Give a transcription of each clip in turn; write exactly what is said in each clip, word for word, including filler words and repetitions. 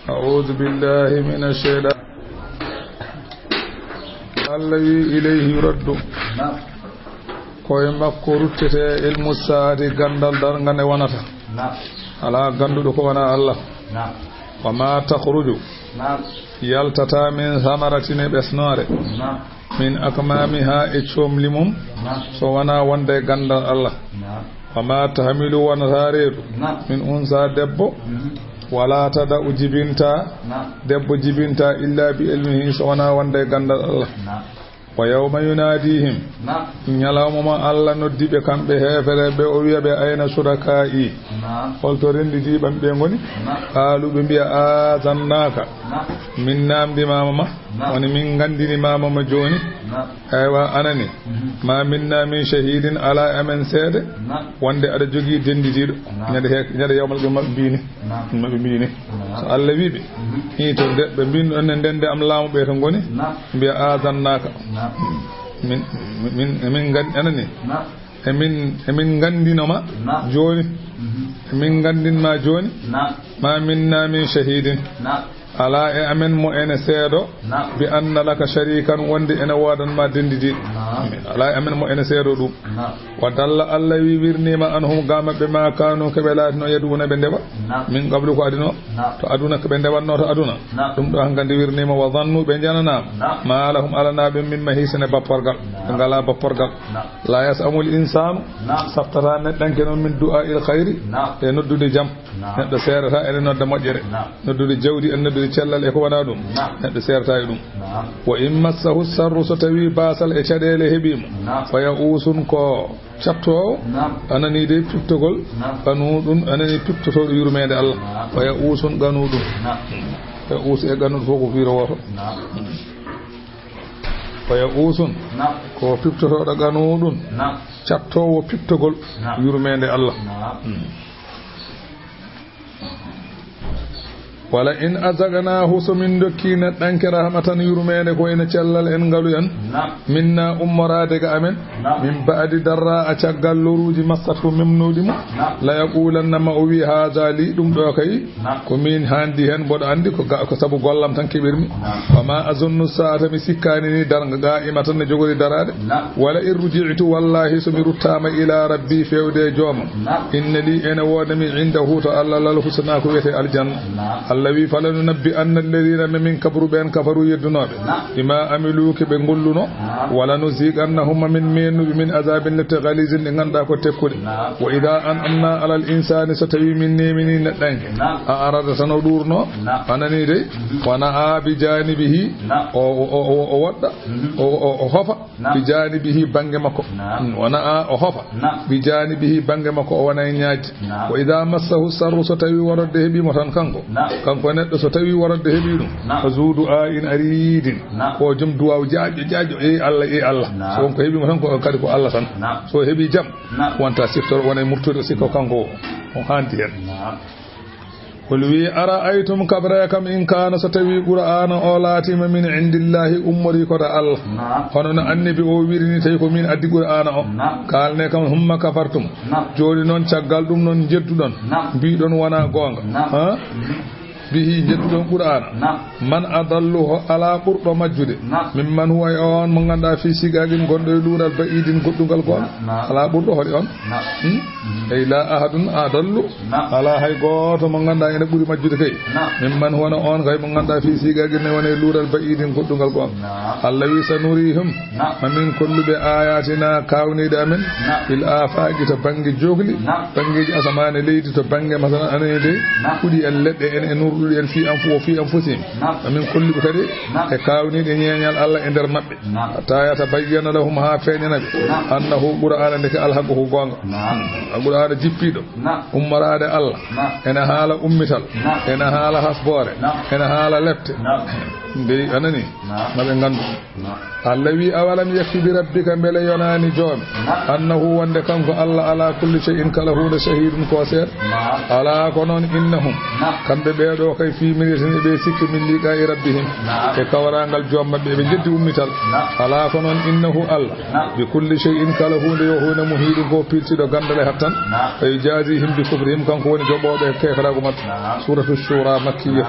أعوذ بالله من الشيطان. الذي إليه يرد. Ko e makko ruttete ilmu saati, ganndal darnga nde wonata. Alaa gannduɗo ko wonaa Allah. وما تخرج. Yaltataa min samaratin e ɓesnoore. من أكمامها e coomli mum. So wonaa wonde e ganndal Allah. وما تحمل wonata reedu. من أنثى debbo. ولا تضع jibinta. Debbo jibinta إلا بعلمه so wonaa wonde e ganndal Allah. ويوم يناديهم. Ñalawma mo Allah noddi ɓe kamɓe heefereɓe, o wiya ɓe, أين شركائي. Holto rennditiiɓe am ɓe ngoni. قالوا ɓe mbiya, آذناك. Min naamndimaama ma. Woni min nganndinimaama ma jooni. Eywa, anani. ما منا من شهيد alaa e amen seede. Wonde aɗa jogii dennditiiɗo. Ñande he-, ñande yawmal qiyama maɓɓe mbiini. Maɓɓe mbiini. So Allah wii ɓe. Hii to nde, ɓe mbiin ɗon ne ndende am laamu ɓe to ngoni. Mbiya, آذناك. Min, min, min ngan-, anani. Emin, emin nganndino ma jooni. Emin nganndin ma jooni. ما منا من شهيد. Alaa e amen mo ene seedo. بأن لك شريكا wonde ene woodan ma dennditiiɗo. Alaa e amen mo ene seedo ɗum. وضل Allah wi wirniima عنهم ga maɓɓe ما كانوا ko ɓe laatino يدعون ɓe ndewa. من قبل ko adino. To aduna ko ɓe ndewatno to aduna. Ɗum ɗo hankadi wirniima وظنوا ɓe jananaama. ما لهم alana ɓe من محيص e bapporgal. Ɓe ngalaa bapporgal. لا يسأم الإنسان. Saftata neɗɗanke noon من دعاء الخير. E noddude jam. Neɗɗo seerata ene nodda moƴƴere. Noddude jawdi, en noddude cellal e ko wonaa ɗum. Neɗɗo seerata e ɗum. وإن مسه الشر so tawi baasal e caɗeele heɓii mo. فيئوس ko cattoowo. Anani de pittogol. قنوط anani pittotooɗo yurmeende Allah. فيئوس قنوط. Ya'uus e قنوط fof ko fiiro wooto. فيئوس ko pittotooɗo قنوط. Cattoowo pittogol yurmeende Allah. ولئن أذقناه so min dokkii neɗɗanke رحمة yurmeende ko ene cellal en ngalu en. منا ummoraade ga amen. من بعد ضراء caggal loruuji مسته memnooɗi mo. ليقولن ma o wi هذا لي ɗum ɗo kay. Ko min haandi heen, mboɗo anndi ko ga-, ko sabu gollam tan keɓirmi. وما أظن الساعة mi sikkaani ni darnga قائمة ne jogori daraade. ولئن رجعت wallaahi so mi ruttaama إلى ربي feewde e joomam. إن لي ene woodani mi عنده to Allah للحسنى ko wiyetee aljanna. Allah wi فلننبئن الذين ma min kabru ɓeen كفروا yeddunooɓe. بما عملوا ko ɓe ngolluno. ولنذيقنهم ma min meennuɓe من عذاب lepte غليظ ɗe ngannduɗaa ko tekkuɗe. وإذا أنعمنا على الإنسان so tawi min neemini neɗɗanke. أعرض tan o ɗuurno. Anani de. ونأى بجانبه o, o, o, o, o woɗɗa. O, o, o hofa. بجانبه bannge makko. ونأى o hofa. بجانبه bannge makko o wona e ñaajde. وإذا مسه الشر so tawi worodde heɓii mo tan kanko. Kanko neɗɗo so tawi worodde heɓii ɗum. فذو دعاء عريض ko joom duwaaw jaaƴo jaaƴo, e Allah, e Allah. So won ko heɓii mo tan ko kadi ko Allah tan. So heɓii jam. Wonta siftoro wona e murtude o sikka kanko o, o haandi heen. Qul wi, أرأيتم kabree kam إن كان so tawi Qur'aana o laatiima من عند الله ummorii ko to Allah. Hono no annabi o wiri ni tawi ko min addi Qur'aana o. Kaalnee kam ثم كفرتم. Jooni noon caggal ɗum noon njedduɗon. Mbiɗon wonaa goonga. Ha? به njedduɗon Qur'aana. من أضل ho alaa ɓurɗo majjude. ممن هو e oon mo ngannduɗaa في شقاق gonɗo e luural بعيد goɗɗungal goonga. Alaa ɓurɗo hoɗi on. Hmm? Ey لا أحد أضل. Alaa hay gooto mo ngannduɗaa ene ɓuri majjude kay. ممن هو no oon kay mo ngannduɗaa في شقاق ne woni e luural بعيد goɗɗungal goonga. Allah wi سنريهم. Ma min kollu ɓe آياتنا kaawniiɗe amen. في الآفاق to bannge jookli. Banngeeji asamaan e leydi to bannge masalan anani de. Kuɗi en leɗɗe en e nurɗuɗi en في أنف وفي أنفسهم. Ma min kollu ɓe kadi e kaawniiɗe ñeeñal Allah e nder maɓɓe. حتى يتبين لهم haa feeñana ɓe. أنه Qur'aana ndeke الحق ko goonga. Qur'aana jippiiɗo. Ummoraade Allah. Ena haala ummital. Ena haala hasboore. Ena haala lepte. Ndey anani. Ma ɓe nganndu. Allah wi, أولم يكف بربك mbele yonaani joom. أنه wonde kanko Allah على كل شيء kala huunde شهيد ko seeɗa. Alaa ko noon إنهم. Kamɓe ɓee ɗoo kay في مرية eɓe sikki من لقاء ربهم. E kawraangal joom maɓɓe eɓe njeddi ummital. Alaa ko noon إنه Allah. بكل شيء kala huunde yo huunde محيط ko piltiiɗo ganndal e hattan. فيجازيهم بكفرهم kanko woni joɓooɓe keeferaagu maɓɓe. سورة الشورى مكية.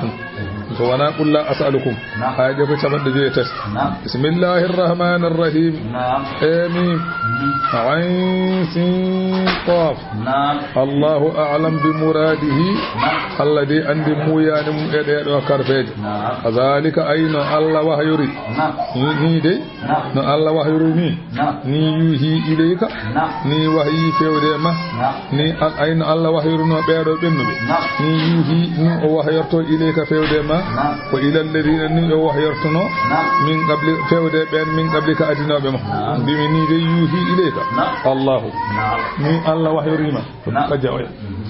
Ko wona qul la as'alukum. Naam. Aya ɗe ko capanɗe joyi e tati. Naam. Bismillahir rahmanir rahim. Naam. Amin. Mhm. Ayn sin qaf. Naam. Allahu a'lam bi muradihi. Naam. Allah de andi muyani mum e ɗe ɗo karfeje. Naam. Kazalika ayno Allah wahyori. Naam. Ni, ni de. Naam. No Allah wahyori ni. Naam. Ni yuhi ilayka. Naam. Ni wahyi fewde ma. Naam. Ni al-, ayno Allah wahyoruno ɓeeɗo ɓennuɓe. Naam. Ni yuhi, ni o wahyorto ilayka fewde ma. Naam. Wa ila alladhina ni o wahyortuno. Naam. Min qabli fewde ɓen min qablika adinoɓe ma. Naam. Mbimi ni de yuhi ilayka. Naam. Allahu. Naam. Ni Allah wahyorima. Naam. Kajja oya. Mhm.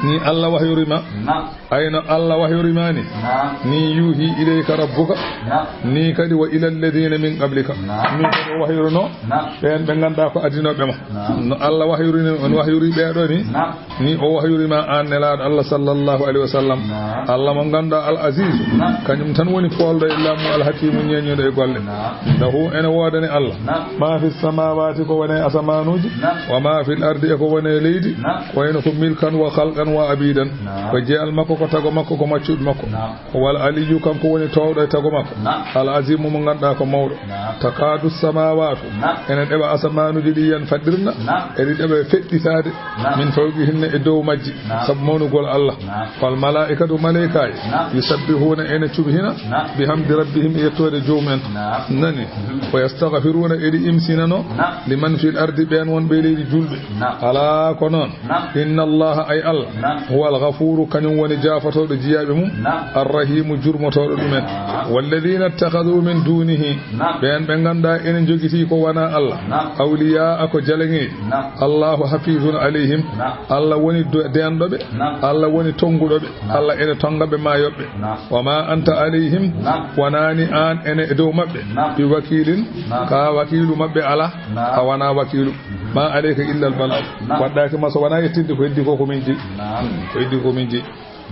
Ni Allah wahyori ma. Naam. Ayno Allah wahyori ma ni. Naam. Ni yuhi ilayka rabbuka. Naam. Ni kadi wa ila alladhina min qablika. Naam. Ni kadi o wahyoruno. Naam. Ɓen ɓe ganduɗa ko adinoɓe ma. Naam. No Allah wahyori ni, on wahyori ɓeeɗo ni. Naam. Ni o wahyori ma an nelaɗo Allah sallallahu alaihi wasallam. Naam. Allah mo ganduɗa al aziz. Naam. Kañum tan woni polɗo e laamu al hakimu ñeñuɗo e golle. Naam. Lahu ene woodani Allah. Naam. Ma fi samawati ko woni e asamanuji. Naam. Wa ma fil ardi e ko woni e leydi. Naam. Ko wayno ko milkan wa khalqan wa abidan. Naam. Ko jeyal makko, ko tago makko, ko maccuɗo makko. Naam. Ko wal aliyyu, kanko woni towɗo e tago makko. Naam. Al azimu, mo ganduɗa ko mawɗo. Naam. Takadu samawatu. Naam. Ene ɗeɓa asamanuji ɗi yan faɗɗirna. Naam. Eɗi ɗeɓa feɗɗitade. Naam. Min fawqihinna e dow majji. Naam. Sabu mawnugol Allah. Naam. Wal malaikatu, malaikaji. Naam. Yusabbihuna, ene cuɓihina. Naam. Bihamdi rabbihim, e yettode joomum en. Naam. Nani. Mhm. Wa yastaghfiruna, eɗi imsinano. Naam. Liman fil ardi, ɓen wonɓe e leydi julɓe. Naam. Ala ko noon. Naam. Inna Allaha, ay Allah. Naam. Huwal ghafuru, kañum woni jaafotoɗo jiyaaɓe mum. Naam. Arrahimu, jurmotoɗo ɗumen. Naam. Walladhina ittakhadhu min dunihi. Naam. Ɓen ɓe ganduɗa ene jogiti ko wona Allah. Naam. Awliya ko jalaŋeeji. Naam. Allahu hafizun alayhim. Naam. Allah woni do-, denɗo ɓe. Naam. Allah woni tonguɗo ɓe. Naam. Allah ene tonga ɓe, ma yoɓɓe. Naam. Wa ma anta alayhim. Naam. Wonani an ene e dow maɓɓe. Naam. Bi wakilin. Naam. Ka wakilu maɓɓe ala. Naam. A wona wakilu. Mhm. Ma alayka illa al balagh. Naam. Waɗɗaki ma so wona yettinde ko heddi ko, ko min jeyi. Naam. Ko heddi ko min jeyi.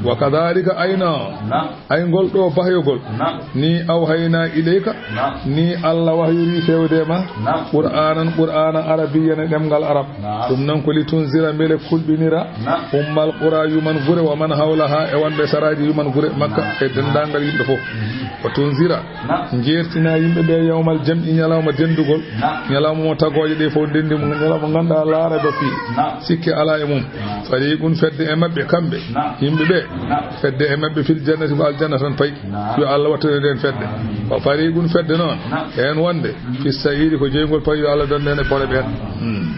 Wa kadhalika ayna. Naam. Ay ngol ɗo bahyogol. Naam. Ni awhayna ilayka. Naam. Ni Allah wahyori fewde ma. Naam. Qur'anan, Qur'ana arabiyyan e ɗemngal arab. Naam. Ɗum noon ko li tunzira, mbele kulɓinira. Naam. Ummal qura, yuman gure, wa man hawlaha, e wonɓe saraji yuman gure Makka, naam, e dendagal yimɓe fof. Mhm. Wa tunzira. Naam. Jertina yimɓe ɓe yawmal jam'i, ñalawma dendugol. Naam. Ñalawma mo tagooje ɗe fof ndendi mo, ñalawma mo ganduɗa laara ba fii. Naam. Sikke ala e mum. Naam. Fariqun, fedde e maɓɓe kamɓe. Naam. Yimɓe ɓe. Naam. Fedde e maɓɓe fil jannati, ko aljanna tan payi. Naam. Yo Allah wattu en e nden fedde. Amin. Wa fariqun, fedde noon. Naam. Hen wonde. Mhm. Fis sa'iri, ko jeyngol payi, yo Allah donde en e pole ɓen. Hmm.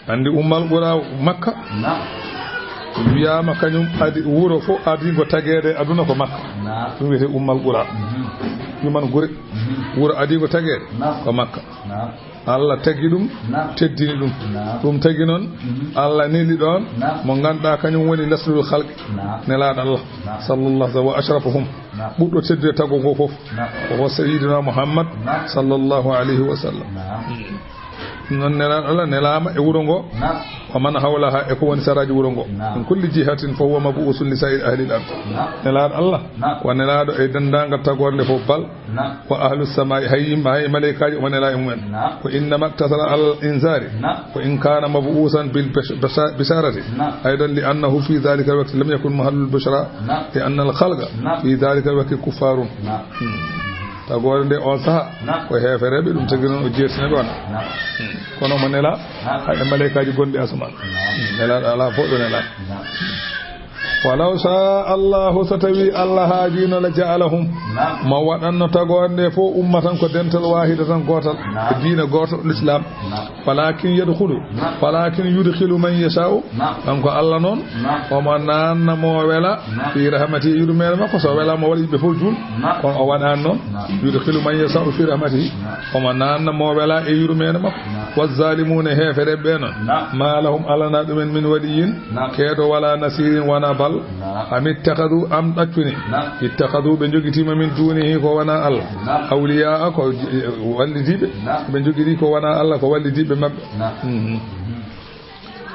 Andi Ummal Qura Makka. Naam. Wiyama kañum adi wuro fof adigo tageede e aduna ko Makka. Naam. Ɗum wiyete Ummal Qura. Mhm. Yuman gure. Mhm. Wuro adigo tageede, naam, ko Makka. Naam. Allah tagi ɗum, naam, teddini ɗum. Naam. Ɗum tagi noon, mhm, Allah neli ɗon, naam, mo ganduɗa kañum woni laslul khalqi. Naam. Nelaɗo Allah, naam, sallallahu alaihi wa ashrafuhum. Naam. Ɓurɗo teddude tago ngo fof. Naam. Ko sayyidina Muhammad, naam, sallallahu alaihi wa sallam. Naam. Ɗum noon, nelaaɗo Allah nelaama e wuro ngo. Naam. Wa man hawlaha, e ko woni saraaji wuro ngo. Naam. Min kulli jihatin fa huwa mab'usun li sa'iri ahli al-ard. Naam. Nelaaɗo Allah, naam, ko nelaaɗo e denndaangal tagoore nde fof bal. Naam. Wa ahlu samaa'i, hay yimɓe, hay maleykaaji omo nelaa e mumen. Naam. Wa innama iktasara al inzari. Naam. Wa in kana mab'usan bil bash-, basha-, bisharati. Naam. Aydan li annahu fi dhalika al waqti lam yakun mahallul bushra. Naam. Li anna al khalqa, naam, fi dhalika al waqti kuffarun. Naam. Hmm. Tagoore nde on saha, naam, ko heefereɓe, ɗum tagi noon o jertinaɓe on. Naam. Hmm. Kono mo nela, naam, hay e maleykaaji gonɗi asamaan. Naam. Hmm. Nelaaɗo alaa fof ɗo nelaa. Naam. Walaw sha Allahu, so tawi Allah haajino, la ja'alahum, naam, mo waɗanno tagoore nde fof ummatan ko dental waahidatan gootal, naam, e diina gooto, l'islam. Naam. Walakin yadkhulu, naam, walakin yudkhilu man yasha'u. Naam. Kanko Allah noon, naam, omo naanna mo wela, naam, fi rahmati, yurmeende makko. So wela mo waɗa yimɓe fof juul, naam, kono o waɗaani noon. Naam. Yudkhilu man yasha'u fi rahmatihi. Naam. Omo naanna mo wela e yurmeende makko. Naam. Wazzalimuna, heefereɓe ɓe noon. Naam. Ma lahum, alana ɗumen, min waliyyin, naam, keedo, wala nasirin, wona bal. Naam. Am ittakhadhu, am ɗaccuni. Naam. Ittakhadhu, ɓe jogitima, min dunihi, ko wona Allah. Naam. Awliya, ko j-, wallidiɓe. Naam. Ɓe jogiti ko wona Allah, ko wallidiɓe maɓɓe. Naam. Mhm. Mhm.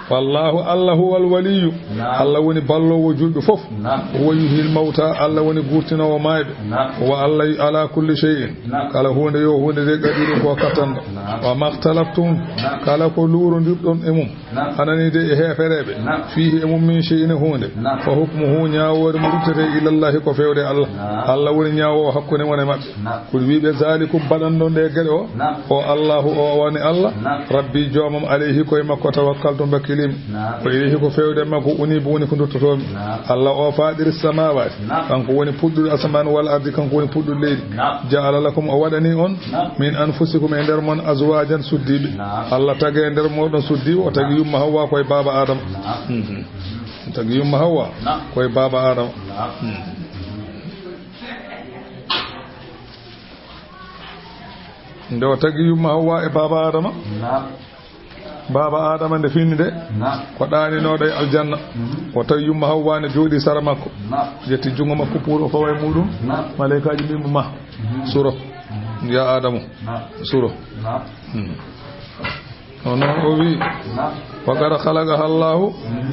Wallahu, Allah huwal waliyyu. Naam. Allah woni balloowo julɓe fof. Naam. Huwa yuhyil mawta, Allah woni guurtinoowo maayɓe. Naam. Wa Allah ala kulli shay'in. Naam. Kala huunde yo huunde de qadiirun ko kattanɗo. Naam. Wa makhtalaftum, naam, kala ko luurondirɗon e mum. Naam. Anani de e heefereeɓe. Naam. Fiihi e mum min shay'in e huunde. Naam. Fa hukmuhu, ñaawoore mo ruttete ilallahi ko feewde Allah. Naam. Allah woni ñaawoowo hakkunde mon e maɓɓe. Naam. Kul wiiɓe, zaalikum baɗanɗo nde geɗe o. Naam. O Allahu o woni Allah. Naam. Rabbi joomam alayhi koye makko tawakkaltu mbakkilimi. Naam. Wa ilayhi ko feewde makko unibu woni ko duttotoomi. Naam. Allah o faaɗiri samaawaati. Naam. Kanko woni puɗɗuɗo asamaan wal ardi kanko woni puɗɗuɗo leydi. Naam. Ja'ala lakum o waɗani on. Naam. Min anfusikum e nder mon azwaajan suddiiɓe. Naam. Allah tagi e nder mooɗon suddiiɓe o tagi yumma Hawwa koye baaba Adama. Naam. Mhm. O tagi yumma Hawwa. Naam. Koye baaba Adama. Naam. Mhm. Nde o tagi yumma Hawwa e baaba Adama. Naam. Baaba Adama nde fini de. Naam. Ko ɗaaninooɗo e aljanna. Mhm. O tawi yumma Hawwa ne jooɗi sara makko. Naam. Ƴetti junngo makko puuro fawa e muɗum. Naam. Malaykaaji mbi mo ma. Mhm. Suro. Mhm. Ya Adamu. Naam. Suro. Naam. Mhm. O noon o wi. Naam. Wa qad khalaqaha Allahu. Mhm.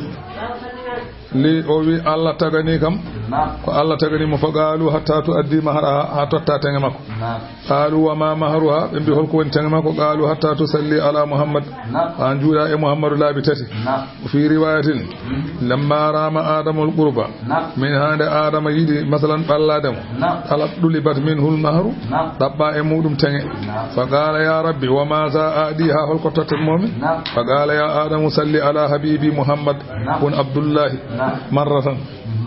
Li o wi Allah tagani kam. Naam. Ko Allah tagani mo fa qaalu hatta tu addi mahraha ha totta teŋe makko. Naam. Qaalu wa ma mahruha ɓe mbi holko woni teŋe makko qaalu hatta tu salli ala Muhammad. Naam. Ha juuɗa e Muhammadu laabi tati. Naam. Wa fi riwayatin. Mhm. Lamma rama Adamul qurba. Naam. Min hande Adama yiɗi masalan ɓallaade mo. Naam. Talab ɗulibat minhul mahru. Naam. Ɗaɓɓa e muɗum teŋe. Naam. Fa qala ya rabbi wa ma za aadi ha holko tottat momi. Naam. Fa qala ya Adamu salli ala habibi Muhammad. Naam. Bun Abdullahi. Naam. Marratan.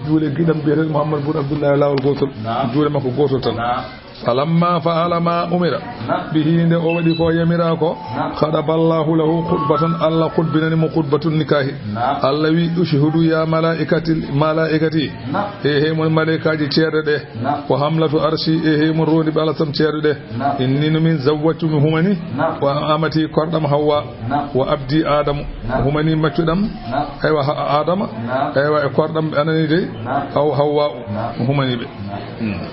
Juule giɗam biyeteɗo Muhammad bun Abdullahi lawol gotol. Naam. Juule makko gotol tan. Naam. Falamma fa'ala ma umira. Naam. Bihi nde o waɗi ko yamira ko. Naam. Khadaballahu lahu khutbatan Allah khutbinani mo khutbatun nikahi. Naam. Allah wi ushhudu ya malaikati malaikati. Naam. E he mon malaikaji ceerɗe ɗe. Naam. Wa hamlatu arshi e he mon rondi ɓe alasam ceerɗe ɗe. Naam. Inni no min zawwattu mi humani. Naam. Wa amati korɗam Hawwa. Naam. Wa abdi Adamu. Naam. Humani maccuɗam. Naam. Aywa ha- Adama. Naam. Aywa e korɗam ɓe anani dey. Naam. Aw Hawwa. Naam. Humani ɓe. Naam. Hmm.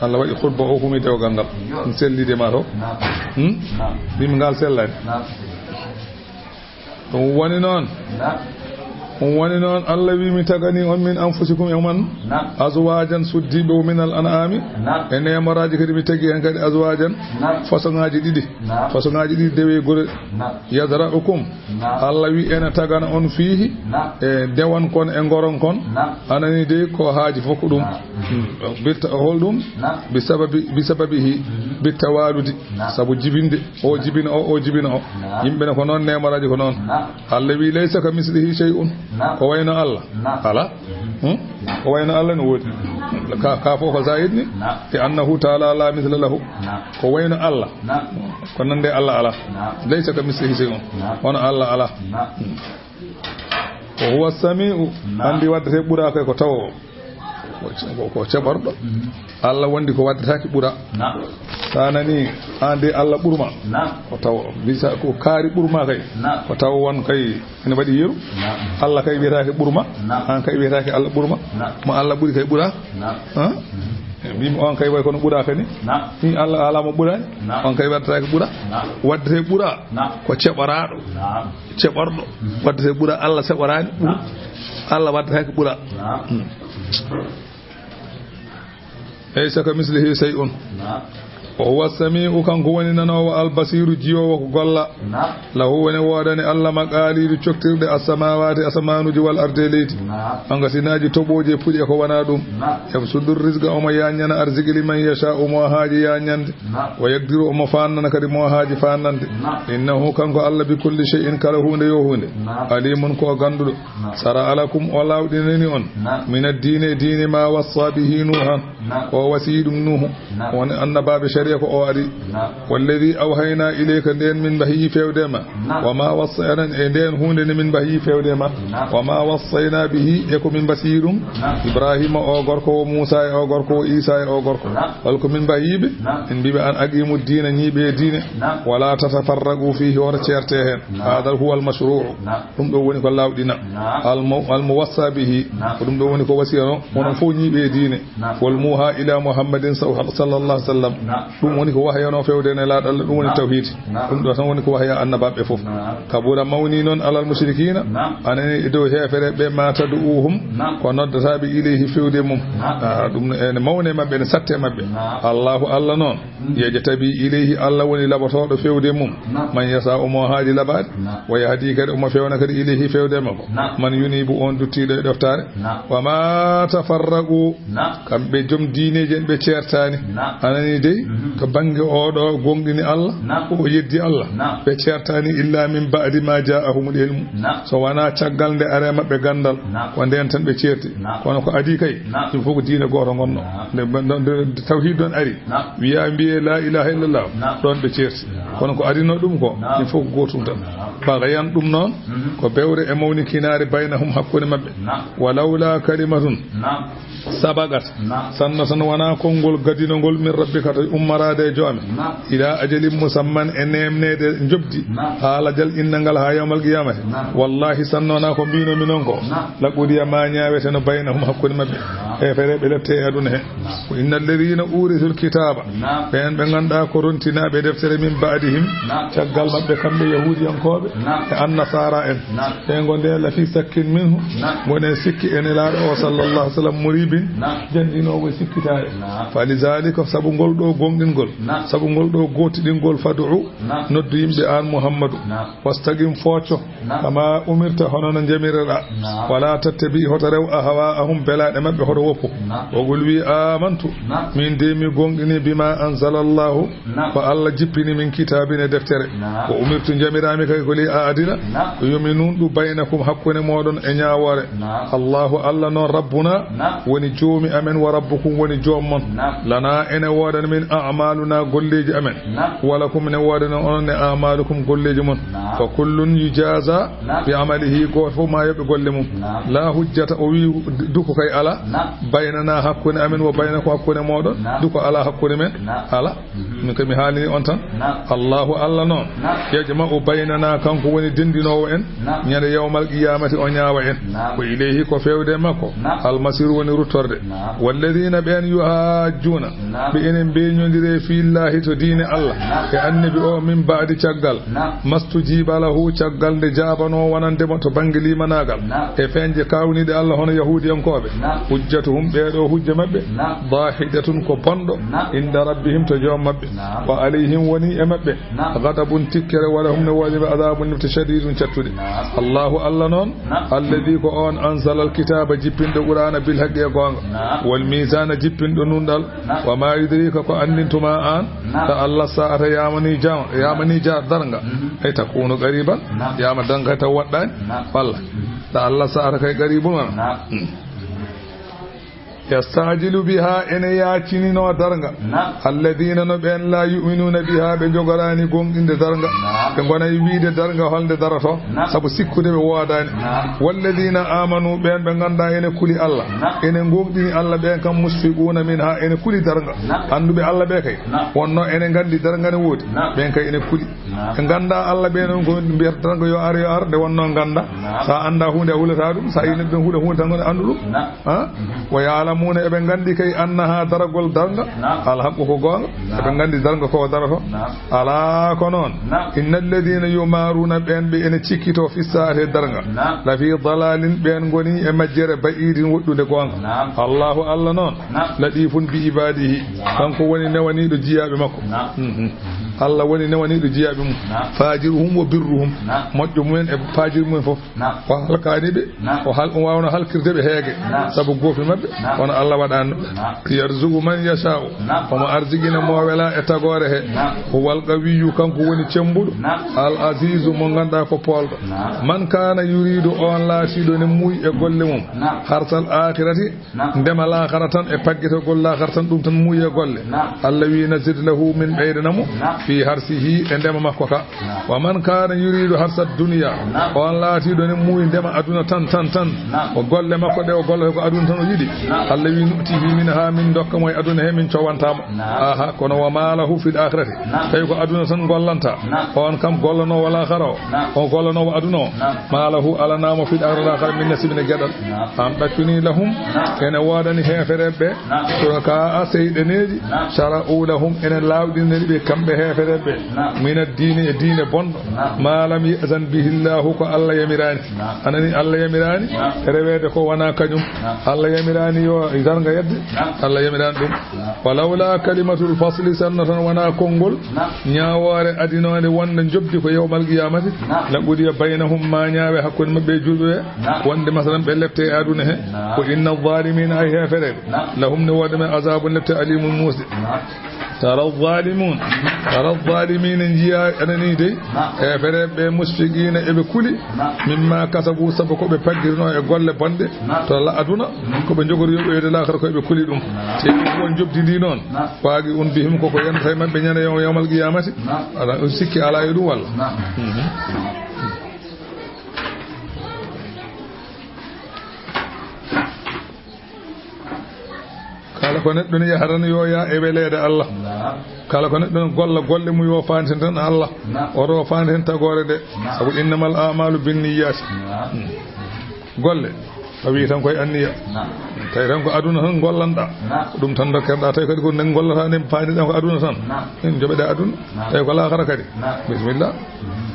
Allah waɗi khutba o humi dewgal ngal. Yo. Ɗum sellide ma to. Naam. Hmm? Naam. Mbimi ngal sellani. Naam. Ɗum woni noon. Naam. Ɗum woni noon Allah wi mi tagani on min anfusikum e mon. Naam. Azwajan suddiɓe o minal an'ami. Naam. E nemoraji kadi mi tagi hen kadi azwajan. Naam. Façon ngaji ɗiɗi. Naam. Façon ngaji ɗiɗi dewe gure. Naam. Yazra'ukum. Naam. Allah wi ena tagana on fiihi. Naam. E dewan kon e ngoron kon. Naam. Anani de ko haaji fof ko ɗum. Naam. Hmm. Bitta holɗum. Naam. Bi sababi bi sababihi. Mhm. Bitta waludi. Naam. Sabu jibinde o jibina o o jibina o. Naam. Yimɓe ne ko noon nemoraji ko noon. Naam. Allah wi laysa ka mislihi shay'un. Naam. Ko wayno Allah. Naam. Ala. Hmm? Ko wayno Allah no woodi. Ka ka fof ko zaid ni. Naam. Li annahu taala la misla lahu. Naam. Ko wayno Allah. Naam. Ko nande Allah ala. Naam. Laysa ka mislihi shay'un. Naam. Hono Allah ala. Naam. Hmm. Wa huwa sami'u. Naam. Andi waddete ɓura kay ko tawo. Ko ce- ko- ko ceɓorɗo. Mhm. Allah wondi ko waddetaki ɓura. Naam. Sa nani an de Allah ɓurma. Naam. Ko tawo bisa ko kaari ɓurma kay. Naam. Ko tawo won kay ene waɗi yeru. Naam. Allah kay wiyetake ɓurma. Naam. An kay wiyetake Allah ɓurma. Naam. Mo Allah ɓuri kay ɓura. Naam. Ha? Mhm. Mbimi on kay way kono ɓura kani. Naam. Ni Allah ala mo ɓurani. Naam. On kay waddetake ɓura. Naam. Waddete ɓura. Naam. Ko ceɓoraɗo. Naam. Ceɓorɗo. Mhm. Waddete ɓura Allah seɓorani ɓura. Naam. Allah waddetake ɓura. Naam. Hmm. Laysa ka mislihi shay'un. Naam. Wa huwa sami'u kanko woni nanowo albasiru jiyowo ko golla. Naam. Lahu woni woodani Allah maqalidu coktirɗe assamawati asamanuji wal arde leydi. Naam. Angasinaji toɓoji e puɗi e ko wona ɗum. Naam. Yabsudu rizqa omo yañana arziki liman yasha'u mo haaji yañande. Naam. Wa yaqdiru omo fannana kadi mo haaji fannande. Naam. Innahu kanko Allah bi kulli shay'in kala hunde yo hunde. Naam. Alimun ko ganduɗo. Naam. Sara'a lakum o lawɗinani on. Naam. Min ad-dini e diine ma wassa bihi Nuhan. Naam. Ko wasi ɗum Nuhu. Naam. Won annabaɓe shari'a ko o ari. Naam. Walladhi awhayna ilayka nden min wahiyi fewde ma. Naam. Wa ma wassayna e nden hunde ne min wahiyi fewde ma. Naam. Wa ma wassayna bihi e ko min wasi ɗum. Naam. Ibrahima o gorko o Musa e o gorko o Isa e o gorko. Naam. Wal ko min wahiyiɓe. Naam. Min mbiɓe an aqimu dina ñiiɓe e diine. Naam. Wala tatafarraqu fihi wota ceerte hen. Naam. Hadha huwa al mashru'u. Naam. Ɗum ɗo woni ko lawɗina. Naam. Almu almuwassa bihi. Naam. Ko ɗum ɗo woni ko wasiyano onon fof ñiiɓe e diine. Naam. Wal muha ila muhammadin saw- sallallahu alaihi wasallam. Naam. Ɗum woni ko wahyanoo fewde e Nelaaɗo Allah, ɗum woni tawhiid. Ɗum ɗo tan woni ko wahya annabaaɓe fof. Kabura mawni noon alal musrikiina, anani e dow heefereɓe ɓe, ma tad'uuhum, ko noddataaɓe ilayhi fewde mum. Ah, ɗum ene mawne maɓɓe, ene satte maɓɓe. Allahu Allah noon, yajtabi ilayhi, Allah woni laɓotooɗo fewde mum. Man yashaa'u, mo haaji laɓaade. Wa yahdi, kadi omo fewna kadi ilayhi fewde makko. Man yunibu, on duttiiɗo e ɗoftaare. Wa ma tafarraqu, kamɓe joom diineeji en ɓe ceertaani. Anani dey, to bannge oɗo gonɗini Allah, o yeddi Allah, ɓe ceertaani illa min ba'di ma ja'ahumul ilmu. So wonaa caggal nde are maɓɓe ganndal, ko ndeen tan ɓe ceerti. Kono ko adii kay, ɗum fof ko diine gooto ngonno. Nde, nde, nde tawhiid ɗon ari, wiya mbiye la ilaha illallah, ɗon ɓe ceerti. Kono ko adinoo ɗum ko, ɗum fof ko gootum tan. Bagayan ɗum noon, ko bewre e mawnikinaare baynahum, hakkunde maɓɓe. Wa lawla kalimatun sabaqat, sanno tan wonaa konngol gadinongol min rabbika, to ummaraade e joome, ila ajalin musamman, e neemneede njoɓdi, haa lajal innangal haa yawmal qiyamati. Wallahi, sanno wonaa ko mbinomi noon ko, la qudiya, ma ñaaweteno baynahum, hakkunde maɓɓe. Heefereɓe lepte e aduna he. Ko inna alladhina urisul kitaba, ɓen ɓe ngannduɗaa ko rontinaaɓe deftere, min ba'dihim, caggal maɓɓe kamɓe yahuudiyankooɓe e annasara en. Ɓe ngo nde la fi sakkin minhu, ngone sikki e Nelaaɗo o sallallahu alaihi wasallam, muribin, janɗinoowo e sikkitaare. Fa lidhalika, sabu ngol ɗo gonɗingol, sabu ngol ɗo gootiɗingol, fad'u, noddu yimɓe an Muhammadu, wastaqim, focco, kama umirta, hono no njamireɗa. Wala tattabi, hoto rew, ahwa'ahum, belaaɗe maɓɓe, hoto woppu. Wa qul, wi, amantu, min de mi gonɗini, bima anzalallahu, ko Allah jippini, min kitabin, e deftere. Wa umirtu, njamiraami kay ko li a'dila, ko yo mi nunɗu, baynakum, hakkunde moɗon e ñaawoore. Allahu Allah noon, rabbuna, woni joomi amen, wa rabbukum, woni joom mon. Lana, ene woodani min, a'maluna, golleeji amen. Wa lakum, ene woodani onon ne, a'malukum, golleeji mon. Fa kullun yujaza bi amalihi, gooto fof ma yoɓe golle mum. La hujjata, o wi, duko kay ala, baynana, hakkunde amen, wa baynakum, hakkunde moɗon, duko ala hakkunde men, ala. Min ko mi haalini on tan. Allahu Allah noon, yajma'u baynana, kanko woni denndinoowo en, ñande yawmal qiyamati o ñaawa en. Ko ilayhi, ko fewde makko, almasiru, woni ruttorde. Walladhina, ɓeen, yuhajjuna, ɓe enen mbeñondire, fillahi, to diine Allah e annabi o, min ba'di, caggal, mastujiba lahu, caggal nde jaabanoo wonande mo to bannge limanaagal e feñje kaawniiɗe Allah, hono yahuudiyankooɓe. Hujjatuhum, ɓeeɗo hujja maɓɓe, dahidatun, ko bonɗo, inda rabbihim, to joom maɓɓe. Wa alayhim, woni e maɓɓe, ghadabun, tikkere, wa lahum, ne woodi ɓe, adabun, nifte, shadidun, cattuɗe. Allahu Allah noon, alladhi, ko on, anzala alkitaba, jippinɗo Qur'ana, bil haqqi, e goonga, wal mizana, jippinɗo nunɗal. Wa ma yudrika, ko anndintuma an, ta Allah sa'ata, yamani jama, yamani ja darnga, ay takunu qariban, yama darnga taw waɗɗani, walla ta Allah sa'ata kay qaribun, wala. Yasta'jilu biha, ene yaacinino darnga. Alladhina, no ɓeen, la yu'minuna biha, ɓe jogoraani gonɗinde darnga. Ɓe ngonay wiide darnga holnde daroto, sabu sikkude ɓe woodaani. Walladhina amanu, ɓeen ɓe ngannduɗaa ene kuli Allah, ene gonɗini Allah, ɓeen kam, mushfiquna minha, ene kuli darnga. Annduɓe Allah ɓe kay, wonno ene nganndi darnga ne woodi, ɓeen kay ene kuli. Ɓe ngannda Allah ɓe noon ko mbiyata tan ko yo ar, yo ar, nde wonno ngannda. Sa annda huunde a hulata ɗum, sa yi neɗɗo hula huunde tan ko anndu ɗum. Ha? Wa ya'lamuna, eɓe nganndi kay, annaha, daragol darnga, al haqqu, ko goonga. Eɓe nganndi darnga ko daroto. Ala ko noon. Inna alladhina yumaruna, ɓeen ɓe ene cikkito, fi sa'ati, darnga, la fi dalalin, ɓeen ngoni e majjere, ba'idin, woɗɗunde goonga. Allahu Allah noon, latifun bi ibadihi, kanko woni newaniiɗo jiyaaɓe makko. Allah woni newaniiɗo jiyaaɓe mum. Fajiruhum wa birruhum. Moƴƴo mumen e fajir mumen fof. O halkaani ɓe. O hal-, o waawno halkirde ɓe heege. Sabu goofi maɓɓe, kono Allah waɗaani. Yarzuqu man yasha'u. Omo arziqina mo wela e tagoore he. Huwal qawiyyu, kanko woni cembuɗo. Al azizu, mo ngannduɗaa ko poolɗo. Man kana yuridu, on laatiiɗo ne muuyi e golle mum. Harsal akhirati, ndema laakhara tan e paggetagol laakhara tan, ɗum tan muuyi e golle. Allah wi, nazid lahu, min ɓeydana mo, في حرثه e ndema makko ka. نعم. ومن كان يريد حرث الدنيا, نعم. On laatiiɗo ne muuyi ndema aduna tan, tan, tan. نعم. O golle makko ɗe o gollata ko aduna tan o yiɗi. نعم. Allah wi: نؤته منها, min dokka mo e aduna he, min cowanta mo. نعم. Aha, kono وما له في الآخرة. نعم. Tawi ko aduna tan gollanta. نعم. On kam gollanoowo laakhara o. نعم. O gollanoowo aduna o. نعم. ما له, alanaa mo في الآخرة, laakhara, من نصيب, ne geɗal. نعم. أم ɗaccunii لهم, نعم. Ene woodani heefereɓe ɓe, نعم. شركاء, seyɗeneeji, نعم. شرعوا لهم, ene laawɗinani ɓe kamɓe heefereɓe ɓe, نعم. من الدين, e diine bonɗo, نعم. ما لم يأذن به الله, ko Allah yamiraani. نعم. A nani, Allah yamiraani, نعم. Reweede ko wonaa kañum. نعم. Allah yamiraani yo zarga yedde. نعم. Allah yamiraani ɗum. نعم. ولولا كلمة الفصل, sinno tan wonaa konngol, نعم. Ñaawoore adinoonde wonde njoɓdi ko يوم القيامة. نعم. لقضي بينهم, ma ñaawe hakkunde maɓɓe e juulɓe ɓe. نعم. Wonde masalan ɓe lepte e aduna he. نعم. وإن الظالمين, ay heefereɓe. نعم. لهم, ne woodi men, عذاب, lepte, أليم, muusde. نعم. ترى الظالمون, ترى الظالمين, njiya, a nani dey. نعم. Heefereɓe ɓe مشفقين, eɓe kuli. نعم. مما كسبوا, sabu ko ɓe paggirinoo e golle bonɗe. نعم. To la aduna, نعم. Ko ɓe jogori yoɓoyde laakhara ko eɓe kuli ɗum. نعم. Te ɗum ko njoɓdi ndi noon. نعم. واقع بهم, koko yonata e maɓɓe ñande يوم القيامة. نعم. Ala, on sikki alaa e ɗum walla? نعم. Mhm. Kala ko neɗɗo ne yahata ne yo yaa e weleede Allah. Naam. Kala ko neɗɗo ne golla golle mum yo faantin tan Allah. Naam. Oto faantin tagoore nde. Naam. Sabu إنما الأعمال بالنيات. Naam. Hmm. Golle, a wii tan koye anniya. Naam. Tawi tan ko aduna tan gollanɗa. Naam. Ko ɗum tan dokkerɗa. Tawi kadi ko nde gollata nde paaniɗa ko aduna tan. Naam. Min joɓeɗa aduna. Naam. Tawi ko laakhara kadi. Naam. Bismillah. Mhm.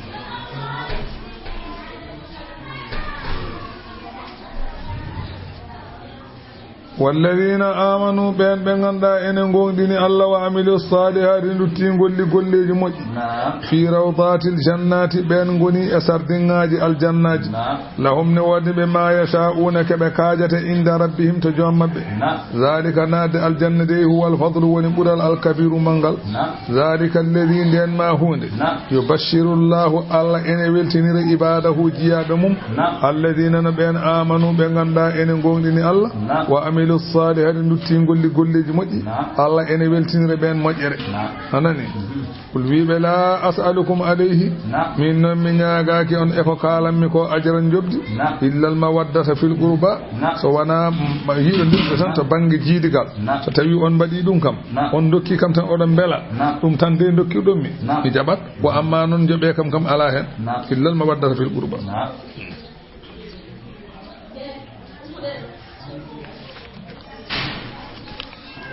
والذين آمنوا, ɓeen ɓe ngannduɗaa ene ngoongɗini Allah, وعملوا الصالحات, nduttii ngolli golleeji moƴƴi. Naam. في روضات الجنات, ɓeen ngoni e sardiŋaaji aljannaaji. Naam. لهم, ne woodi ɓe, ما يشاءون, ko ɓe kaajata, عند ربهم, to joom maɓɓe. Naam. ذلك, naatde aljanna dey, هو الفضل, woni ɓural, الكبير, manngal. Naam. ذلك الذي, ndeen maa huunde. Naam. يبشر الله, Allah ene weltinira, عباده, jiyaaɓe mum. Naam. الذين, no ɓeen, آمنوا, ɓe ngannduɗaa ene ngoongɗini Allah. Naam. وعملوا الصالحات, nduttii ngolli golleeji moƴƴi. Naam. Allah ene weltinira ɓeen moƴƴere. Naam. A nani? Mhm. قل, wii ɓe, لا أسألكم عليه, Naam. Miin noon mi ñaagaaki on e ko kaalanmi ko, أجرا, njoɓdi, Naam. إلا المودة في القربى, Naam. So wonaa, mm, yiɗondirde tan to bannge jiidigal. Naam. So tawii on mbaɗii ɗum kam, Naam. On ndokkii kam tan, oɗon mbela, Naam. Ɗum tan de ndokkirɗon mi, Naam. Mi jaɓat. Wa ammaa noon njoɓee kam kam alaa heen. Naam. إلا المودة في القربى. Naam.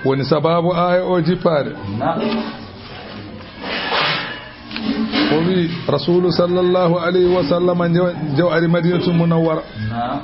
Woni sabaabu aaya o jippaade. Naam. O wii, Rasuulu sallallahu alayhi wa sallam, nde, nde o ari Madinatul Munawwara. Naam.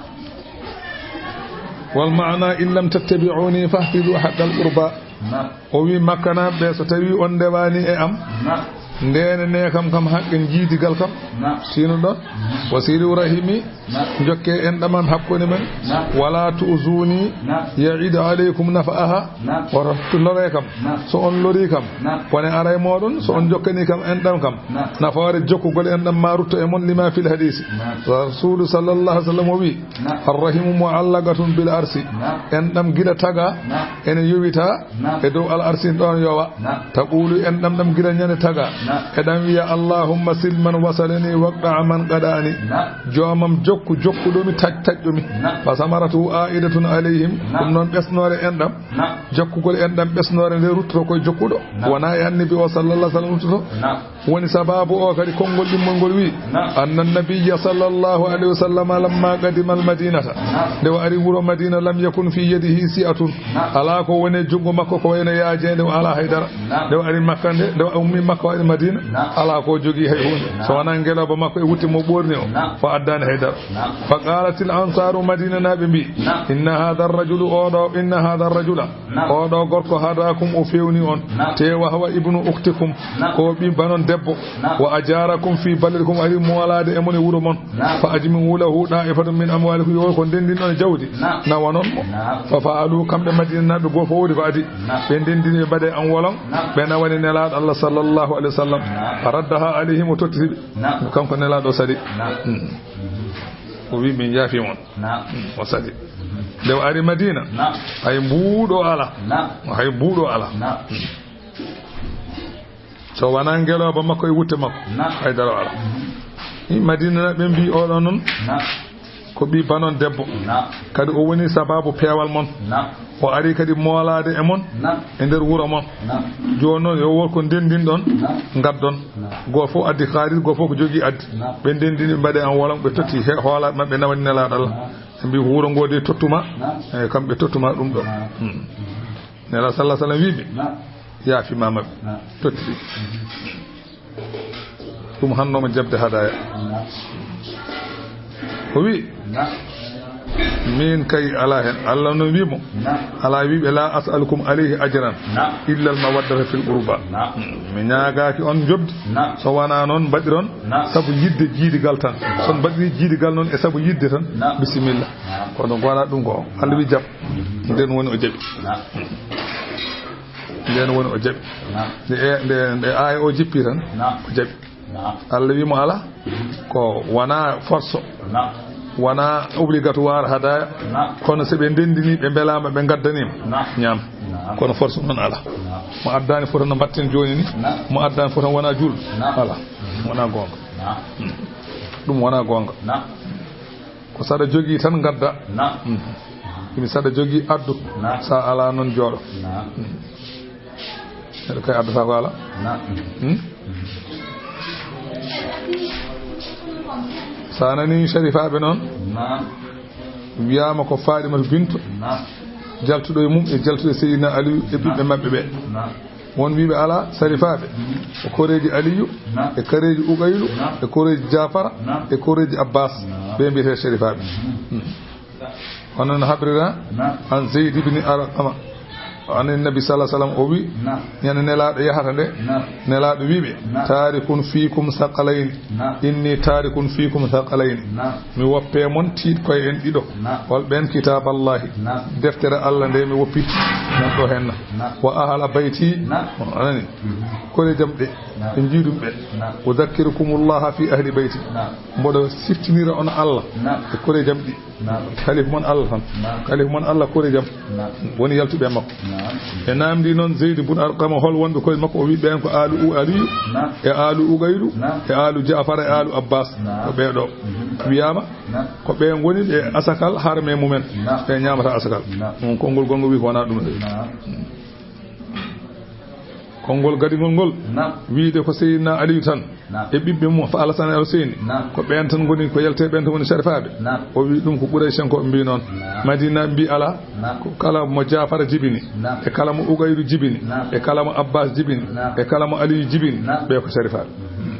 والمعنى: إن لم تتبعوني فاحفظوا حق القربى. Naam. O wii, Makkanaaɓe ɓe, so tawii on ndewaani e am, Naam. Ndeenanee kam kam haqqe jiidigal kam. Naam. Siino ɗon, Mhm. وصلوا رحمي, Naam. Njokkee enɗam am hakkunde men. Naam. ولا تؤذوني, Naam. يعد عليكم نفعها. Naam. Wata loree kam. Naam. So on lorii kam, Naam. Bone aray mooɗon. So on Naam. Jokkanii kam enɗam kam, Naam. Nafoore jokkugol enɗam ma rutto e mon, لما في الحديث. Naam. Rasuulu sallallahu alayhi wa sallam o wii, Naam. الرحم معلقة بالعرش. Naam. Enɗam gila taga, Naam. Ene yowita, Naam. E dow al arsi ɗon yowa. Naam. تقول, enɗam ɗam gila ñande taga. Naam. Eɗam wiya, اللهم صل من وصلني واقطع من قطعني. Naam. Joomam, jokku jokkuɗo mi, taƴ taƴɗo mi. Naam. فثمرته عائدة عليهم. Naam. Ɗum noon ɓesnoore enɗam. Naam. Jokkugol enɗam ɓesnoore nde ruttoto koye jokkuɗo. Naam. Wonaa e Annabi o sallallahu alayhi wa sallam ruttoto. Naam. Woni sabaabu o kadi konngol ɗimmol ngol wii, Naam. أن النبي صلى الله عليه وسلم لما قدم المدينة. Naam. Nde o ari wuro Madina, لم يكن في يده سعة. Naam. Alaa ko woni e junngo makko ko wayno yaajeende, o alaa hay dara. Naam. Nde o ari Makka nde, nde o ummi Makka o ari Madina, Naam. Alaa ko jogii hay huunde. Naam. So wonaa ngelooba makko e wutte mo ɓoorni o, Naam. O addaani hay dara. Naam. فقالت الأنصار, Madinanaaɓe mbii, Naam. إن هذا الرجل, oɗo, إن هذا الرجل, Naam. Oɗo gorko, هداكم, o feewni on. Naam. Te وهو ابن أختكم, Naam. Ko ɓiɓɓe mon debbo. Naam. وأجاركم في بلدكم, ari moolaade e mon e wuro mon. Naam. فأجمعوا له طائفة من أموالكم, yo ko ndenndin ɗon e jawdi. Naam. Nawanon mo. Naam. ففعلوا, kamɓe Madinanaaɓe, goo fof waɗi ko adii. Naam. Ɓe ndenndini, ɓe mbaɗi enveloppe. Naam. Ɓe nawani Nelaaɗo Allah sallallahu alayhi wa sallam. Naam. فردها عليهم, o tottiti ɓe. Naam. Kanko Nelaaɗo o sali. Naam. Mm. O wii, "Min yaafii mon." Naam. Mm, o sali. Mhm. Nde o ari Madina, Naam. Hay mbuuɗo alaa. Naam. Hay mbuuɗo alaa. Naam. Mm. So wonaa ngelooba makko e wutte makko, hay dara o alaa. Madina na ɓe mbii, "Oɗo noon ko ɓii banon debbo, kadi o woni sababu peewal mon. O ari kadi moolaade e mon e nder wuro mon. Jooni noon, yo won ko ndenndin ɗon, ngaddon." Gooto fof addi kaalis, gooto fof ko jogii addi. Ɓe ndenndini, ɓe mbaɗi en wolon, ɓe totti he hoolaaɓe maɓɓe, nawani Nelaaɗo Allah. Ɓe mbii, "Wuro ngo de tottuma, e kamɓe tottuma ɗum ɗo." Hmm. Nelaaɗo sallallahu alaihi wasallam wii ɓe, "Yaafi ma maɓɓe, totti ɗi." Ɗum hannooma jaɓde hadaya. O wi, "Min kay alaa heen." Allah noon wi mo, "Alaa, wi ɓe, la as'alukum alayhi ajran illa al mawaddata fil qurba." Mi ñaagaaki on njoɓdi, so wonaa noon mbaɗiron sabu yiɗde jiidigal tan. So on mbaɗiri jiidigal noon e sabu yiɗde tan, bisimilla. Kono wonaa ɗum ko Allah wi jaɓ. Ndeen woni o jaɓi. Ndeen woni o jaɓi. Nde, e, nde, nde aaya o jippi tan, o jaɓi. Allah wi mo, "Alaa, ko wonaa force, wonaa obligatoire hadaya, kono so ɓe ndenndini, ɓe mbelaama, ɓe ngaddaniima, ñaam." Kono force noon alaa. Mo addaani fota no mbatten jooni ni, mo addaani fota wonaa juulɗo. Alaa, wonaa goonga. Hmm. Ɗum wonaa goonga. Ko saɗa jogii tan ngadda. Hmm. Ɗum saɗa jogii addu. Sa alaa noon jooɗo. Hmm. Neɗɗo kay addata ko alaa. Hmm? Sa nani sharifaaɓe noon, wiyaama ko Fatimatu Bintu, jaltuɗo e mum e jaltuɗo e Seydina Aliyu e ɓiɓɓe maɓɓe ɓe. Won wiiɓe alaa, sarifaaɓe. E koreeji Aliyu, e koreeji Uqaylu, e koreeji Jaafara, e koreeji Abbas. Ɓe mbiyetee sarifaaɓe. Hmm. Hono no habrira an Zayd ibn Arqama. An Nabi sallallahu alaihi wasallam o wi, ñande Nelaaɗo yahata nde, Nelaaɗo wiiɓe, "Tarikun fiikum saqalayni. Inni tarikun fiikum saqalayni." Mi woppe mon tiiɗ koye en ɗiɗo. Hol ɓeen? Kitaaballahi. Deftere Allah nde mi woppi. Nan ɗo henna. Wa ahla bayti. Anani. Kore jam ɗe. Ɓe njiidum ɓe. Udhakkirukumullaha fi ahli bayti. Mboɗo siftinira on Allah. E kore jam ɗi. Kalifu mon Allah tan. Kalifu mon Allah kore jam. Woni yaltuɓe e makko. Ɓe namdi noon Zeydi bun Arqama hol wonɓe koye makko, o wi ɓeen ko aalu U-, Aliyu, e aalu Uqaylu, e aalu Jaafar, e aalu Abbas. Ko ɓee ɗo. Wiyaama, ko ɓe ngoni ɓe asakal harme mumen. Ɓe ñaamata asakal. Ɗum konngol gonngol wi ko wonaa ɗum. Konngol gadingol ngol, wiide ko Seydina Aliyu tan, e ɓiɓɓe mum, fa Alasan e Alseyni, ko ɓeen tan ngoni, ko yaltee ɓeen tan ngoni sarifaaɓe. O wi ɗum ko Quraysh en ko mbi noon. Madina mbi alaa, ko kala mo Jaafara jibini, e kala mo Uqaylu jibini, e kala mo Abbas jibini, e kala mo Aliyu jibini, ɓe ko sarifaaɓe.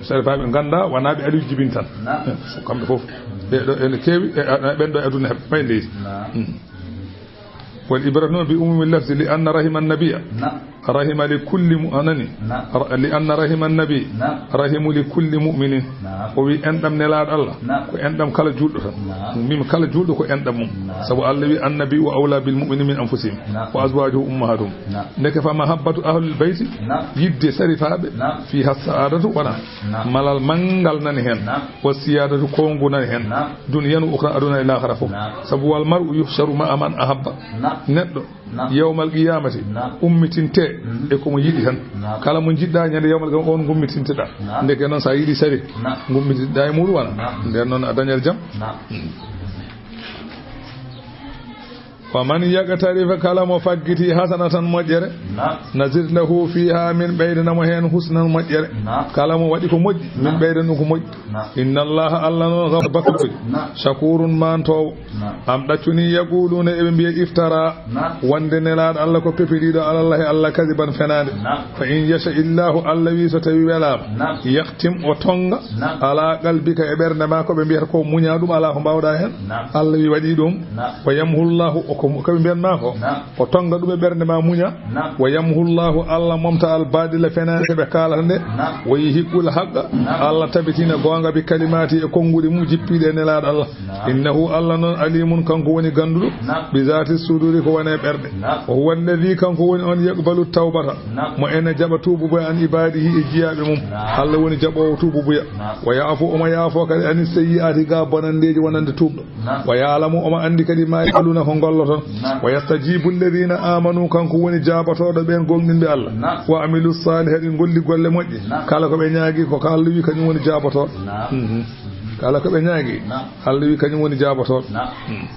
Sarifaaɓe ngannda wonaa ɓe Aliyu jibini tan. Kamɓe fof. Ɓe ɗo ene keewi, e, e, ɓen ɗo e aduna heɓ, ɓay leydi. Wal ibratu noon bi umumi lafzi, li anna rahima annabiya. Rahima li kulli mu-, anani. Ra-, li anna rahima annabi. Rahimu li kulli mu'minin. O wi enɗam Nelaaɗo Allah. Ko enɗam kala juulɗo tan. Min kala juulɗo ko enɗam mum. Sabu Allah wi, "Annabi wa awla bil mu'minin min anfusihim. Wa azwajuhu ummahatuhum." Ndeke fa mahabbatu ahlul bayti. Yidde sarifaaɓe. Fiha sa'adatu wona. Malal manngal nani heen. Wa siyadatu kongu nani heen. Duniyanu ukhra, aduna e laakhara fof. Sabu wal mar'u yuhsharu ma'a man ahabba. Neɗɗo yawmal qiyamati ummitinte e ko mo yiɗi tan. Kala mo jiɗɗa ñande yawmal qiyamati on ngummitinteɗa. Ndeke noon sa yiɗi sari ngummitinɗa e muɗum wona. Nden noon a dañat jam. Wa man yaqtarif, kala mo faggiti hasanatan moƴƴere, nazid lahu fiha, min ɓeydana mo heen husnan moƴƴere. Kala mo waɗi ko moƴƴi, min ɓeydan ɗum ko moƴƴi. Inna Allaha, Allah noon, ghafurun, bakkuɗo, shakurun, mantoowo. Am ɗaccuni yaquluna, eɓe mbiya iftara, wonde Nelaaɗo Allah ko pepeliiɗo, alallahi Allah, kadiban, fenaande. Fa in yasha illahu, Allah wi so tawi welaama, yahtim, o tonga, ala qalbika, e ɓernde ma, ko ɓe mbiyata ko muña ɗum, ala ko mbawɗa heen. Allah wi waɗi ɗum. Wa yamhu Allahu, o ko, ko ɓe mbiyanma ko, o tonga ɗum e ɓernde ma, muña. Wa yamhu Allahu, Allah momta, al baɗila, fenaande ɓe kaalata nde. Wa yuhiqqul haqqa, Allah tabitina goonga, bi kalimati, e konnguɗi mum jippiɗi e Nelaaɗo Allah. Innahu, Allah noon, alimun, kanko woni gannduɗo, bi zati suduri, ko woni e ɓerɗe. Wa huwa alladhi, kanko woni on, yaqbalu tawbata, mo ene jaɓa tuubu buya, an ibadihi, e jiyaaɓe mum. Allah woni jaɓoowo tuubu buya. Wa ya'fu, omo yaafo kadi, ani sayyi'ati, ga bonandeeji wonande tuubɗo. Wa ya'lamu, omo anndi kadi, ma ya'maluna, ko ngolloto. Naam. Wa yastajibu alladhina amanu, kanko woni jaabotooɗo ɓeen gomɗinɓe Allah. Naam. Wa amilu salihati, ngolli golle moƴƴe. Naam. Kala ko ɓe ñaagi ko ka Allah wi, kañum woni jaabotooɗo. Naam. Mhm. Kala ko ɓe ñaagi, naam, Allah wi kañum woni jaabotooɗo. Naam. Mhm.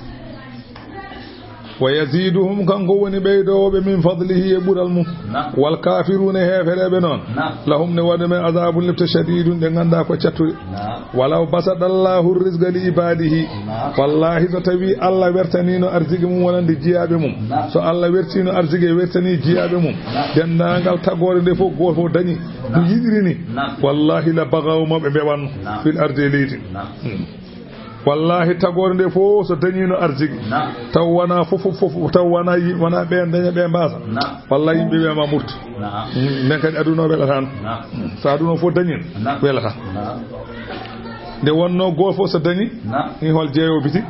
Wa yaziduhum, kanko woni ɓeydoowo ɓe min fadlihi e ɓural mum. Naam. Wal kafiruna, heefereɓe noon. Naam. Lahum, ne waɗa men azabun lepte shadidun, ɗe ngannduɗaa ko cattuɗe. Naam. Walaw basaɗa Allahu rizqa li ibadihi. Naam. Wallahi, so tawi Allah wertaniino arziki mum wonande jiyaaɓe mum. Naam. So Allah wertiino arziki, wertani jiyaaɓe mum. Naam. Denndaangal tagoore nde fof, gooto fof dañi no yiɗiri ni. Naam. Wallahi la bagaw, ma ɓe mbewanno. Naam. Fil ardi e leydi. Naam. Hmm. Wallahi tagoore nde fof so dañino arziki. Naam. Taw wona fof, fof, fof, taw wona yi-, wona ɓeen daña, ɓe mbaasa. Naam. Wallahi yimɓe ɓe ma murti. Naam. Mm, nden kadi aduna o welata no. Naam. So aduna o fof dañino, naam, welata. Naam. Nde wonno gooto fof so dañi, naam, ni hol jeeyo bitik.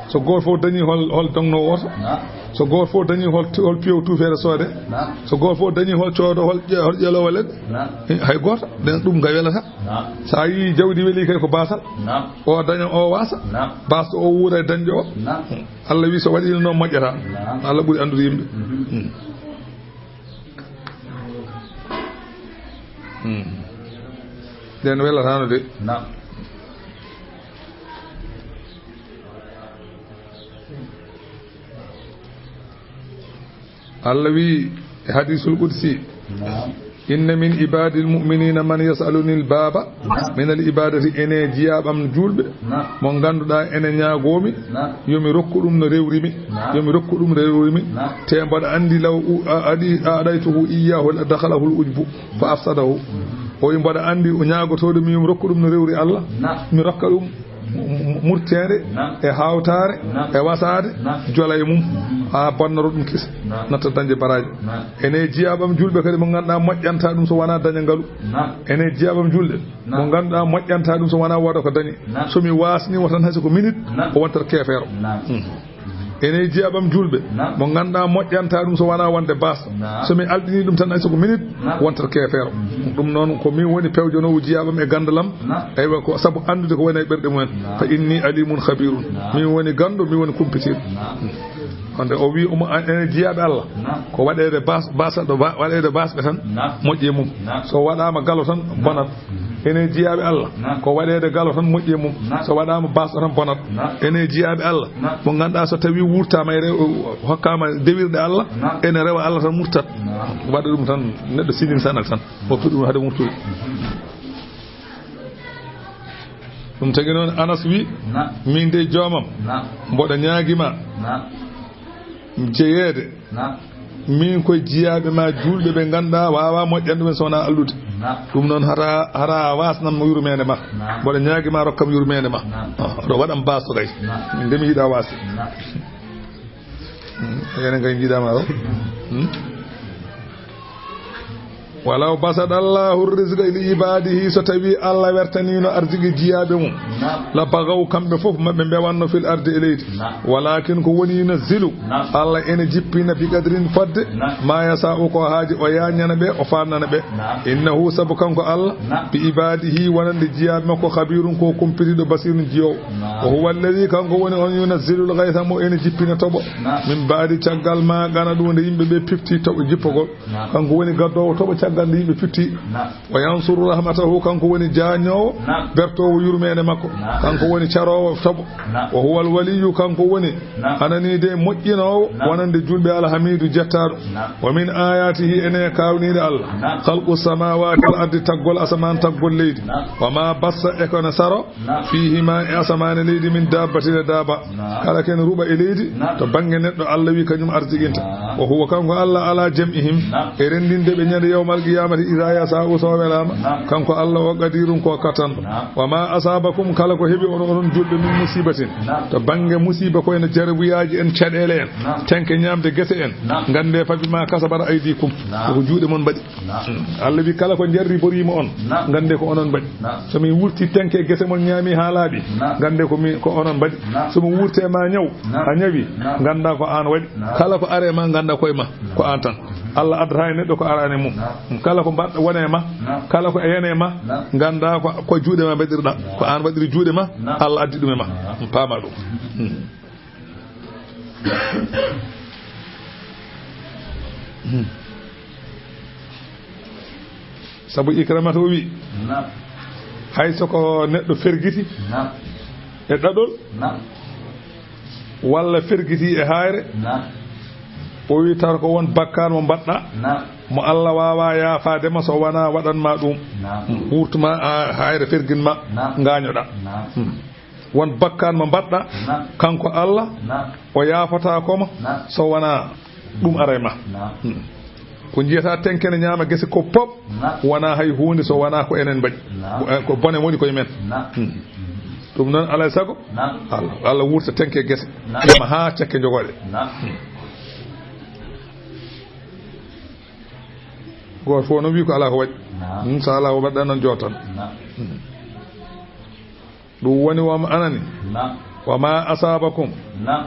So gooto fof dañi hol, hol dogno oto. Naam. So gooto fof dañi hol tu-, hol piyow tuufeede soode. Naam. So gooto fof dañi hol coodo, hol ƴe-, hol ƴelowo leɗɗe. Naam. Eh, hay gooto, nden ɗum nga welata. Naam. So a yii jawdi weli kadi ko baasal. Naam. O daña, o waasa. Naam. Baasɗo o wuura e dañɗo o. Naam. Allah wi so waɗiino noon moƴƴata. Naam. Allah ɓuri anndude yimɓe. Mhm. Hmm. Hmm. Nden welataano de. Naam. Allah wi e hadisul qudsi, naam, inna min ibadil mu'minina man yas'aluni al-baba, naam, min al-ibadati, ene jiyaaɓam juulɓe, naam, mo ngannduɗaa ene ñaagoomi, naam, yo mi rokku ɗum no rewri mi, naam, yo mi rokku ɗum no rewri mi, naam, te mboɗo anndi law u-, a-, aɗi-, a aɗaytuhu iyyahu la dakhalahu al-ujbu fa afsadahu. Mm. O wi mboɗo anndi o ñaagotooɗo mi yo mi rokku ɗum no rewri Allah, naam, mi rokka ɗum mu-, mu-, murteende, naam, e hawtaare, naam, e wasaade, naam, jola e mum, haa bonnoro ɗum kisa, naam, natta dañde baraaji. Naam. Ene jiyaaɓam juulɓe kadi mo ngannduɗaa moƴƴanta ɗum so wonaa daña ngalu. Naam. Ene jiyaaɓam juulɓe, naam, mo ngannduɗaa moƴƴanta ɗum so wonaa wooda ko dañi. Naam. So mi waasniima tan hay so ko minute, naam, o wontat keefeero. Naam. Mhm. Ene jiyaaɓam juulɓe, naam, mo ngannduɗaa moƴƴanta ɗum so wonaa wonde baasɗo. Naam. So mi alɗini ɗum tan hay so ko minute, naam, wontat keefeero. Mhm. Ɗum noon ko min woni pewjanoowo jiyaaɓam e ganndalam. Naam. Eywa, ko sabu anndude ko woni e ɓerɗe mumen. Naam. Fa inni alimun khabirun. Naam. Min woni ganndo, min woni kumpitiiɗo. Naam. Wonde o wi omo, ene jiyaaɓe Allah. Naam. Ko waɗeede baas-, baasa ɗo wa-, waɗeede baasɓe tan, naam, moƴƴi e mum. Naam. So waɗaama galo tan, naam, bonat. Mhm. Ene jiyaaɓe Allah. Naam. Ko waɗeede galo tan moƴƴi e mum. Naam. So waɗaama baasɗo tan bonat. Naam. Ene jiyaaɓe Allah. Naam. Mo ngannduɗaa so tawi wurtaama e rew-, hokkaama dewirɗe Allah, naam, ene rewa Allah tan murtat. Naam. Waɗa ɗum tan neɗɗo sinin sanat tan. Woppi ɗum hade murtude. Mhm. Ɗum tagi noon Anas wi, naam, min de joomam, naam, mboɗo ñaagi ma, naam, jeyeede. Naam. Min koye jiyaaɓe ma juulɓe ɓe ngannduɗaa waawaa moƴƴande ɗumen so wonaa allude. Naam. Ɗum noon hara, hara a waasnan mo yurmeende ma. Naam. Mboɗo ñaagi ma rokkam yurmeende ma. Naam. Ah, ɗo waɗam baasɗo kay. Naam. Min de mi yiɗaa waasde. Naam. Hmm, enen kay njiɗaa ma ɗo. Hmm. Walaw basaɗa Allahu rizqa li ibadihi, so tawi Allah wertaniino arziki jiyaaɓe mum, naam, la bagaw, kamɓe fof maɓɓe mbewanno fil ardi e leydi. Naam. Walakin ko woni yunazzilu, naam, Allah ene jippina bi qadrin fodde, naam, ma yasa'u ko haaji o yañana ɓe, o faamnana ɓe. Naam. Innahu, sabu kanko Allah, naam, bi ibadihi, wonande jiyaaɓe makko, khabirun, ko kumpitiiɗo, basirun, jiyoowo. Naam. Wa huwa alladhi, kanko woni on, yunazzilul ghaytha, mo ene jippina toɓo. Naam. Min ba'di, caggal ma qanatu, nde yimɓe ɓe pifti toɓo jippogol. Naam. Kanko woni gaddoowo toɓo caggal nde yimɓe pitti. Naam. Wa yansuru rahmatahu, kanko woni jaañoowo, naam, bertoowo yurmeende makko. Naam. Kanko woni caroowo toɓo. Naam. Wa huwal waliyyu, kanko woni, naam, ananiide moƴƴinoowo, naam, wonande juulɓe, alhamiidu jettaaɗo. Naam. Wa min ayatihi, ene kaawniiɗe Allah, naam, khalqu samawati wal ardi, taggol asamaan, taggol leydi. Naam. Wa ma bassa, e ko ne saro, naam, fihima, e asamaane leydi, min dabbatin, e daaba. Naam. Kala ken ruɓa e leydi, naam, to bannge neɗɗo, Allah wi kañum arsiginta. Naam. Wa huwa, kanko Allah, ala jam'ihim, naam, e renndinde ɓe ñande yawmal qiyamati, iza yasa'u, so welaama. Naam. Kanko Allah o qadirun, ko kattanɗo. Naam. Wa ma asabakum, kala ko heɓi on, onon juulɓe, min musibatin, naam, to bannge musiba, ko ene jarabuyaaji en, caɗeele en, naam, tenke ñaamde gese en, naam, ngannde fa bima kasabat aydikum, naam, ko juuɗe mon mbaɗi. Naam. Allah wi kala ko jarriboriima on, naam, ngannde ko onon mbaɗi. Naam. So mi wurti tenke gese mon ñaami haa laaɓi, naam, ngannde ko mi, ko onon mbaɗi. Naam. So mi wurte ma ñaw, naam, a ñawi, naam, ngannda ko aan waɗi. Naam. Kala ko are ma, ngannda koye ma, naam, ko aan tan. Mhm. Allah addata e neɗɗo ko arani mum. Naam. Kala ko mbaɗ-, wone ma, naam, kala ko e yene ma, naam, ngannda ko, ko juuɗe ma mbaɗirɗa. Naam. Ko aan waɗiri juuɗe ma, naam, Allah addi ɗum e ma. Naam. Paama ɗum. Mhm. Mhm. Sabu Ikramata o wi, naam, hay so ko neɗɗo fergiti, naam, e ɗaɗol, naam, walla fergiti e haayre, naam, o wi taw ko won bakkaat mo mbaɗɗa, naam, mo Allah waawaa yaafaade ma so wonaa waɗan ma ɗum. Naam. Wuurtu ma, a, haayre fergin ma, naam, ngaañoɗaa. Naam. Hmm. Won bakkaat mo mbaɗɗa, naam, kanko Allah, naam, o yaafataa ko ma, naam, so wonaa ɗum aray ma. Naam. Hmm. Ko njiyata tenkene ñaama gese ko pop, naam, wonaa hay huunde so wonaa ko enen mbaɗi. Naam. Ko, eh, ko bone woni koye men. Naam. Hmm. Ɗum noon alay sago, naam, Allah, Allah wurta tenke gese. Naam. Ema haa cakke jogoɗe. Naam. Hmm. Gooto fof noon wi ko alaa ko waɗi. Naam. Hmm, so alaa ko mbaɗɗa noon jootan. Naam. Hmm. Ɗum woni wam anani. Naam. Wa ma asabakum. Naam.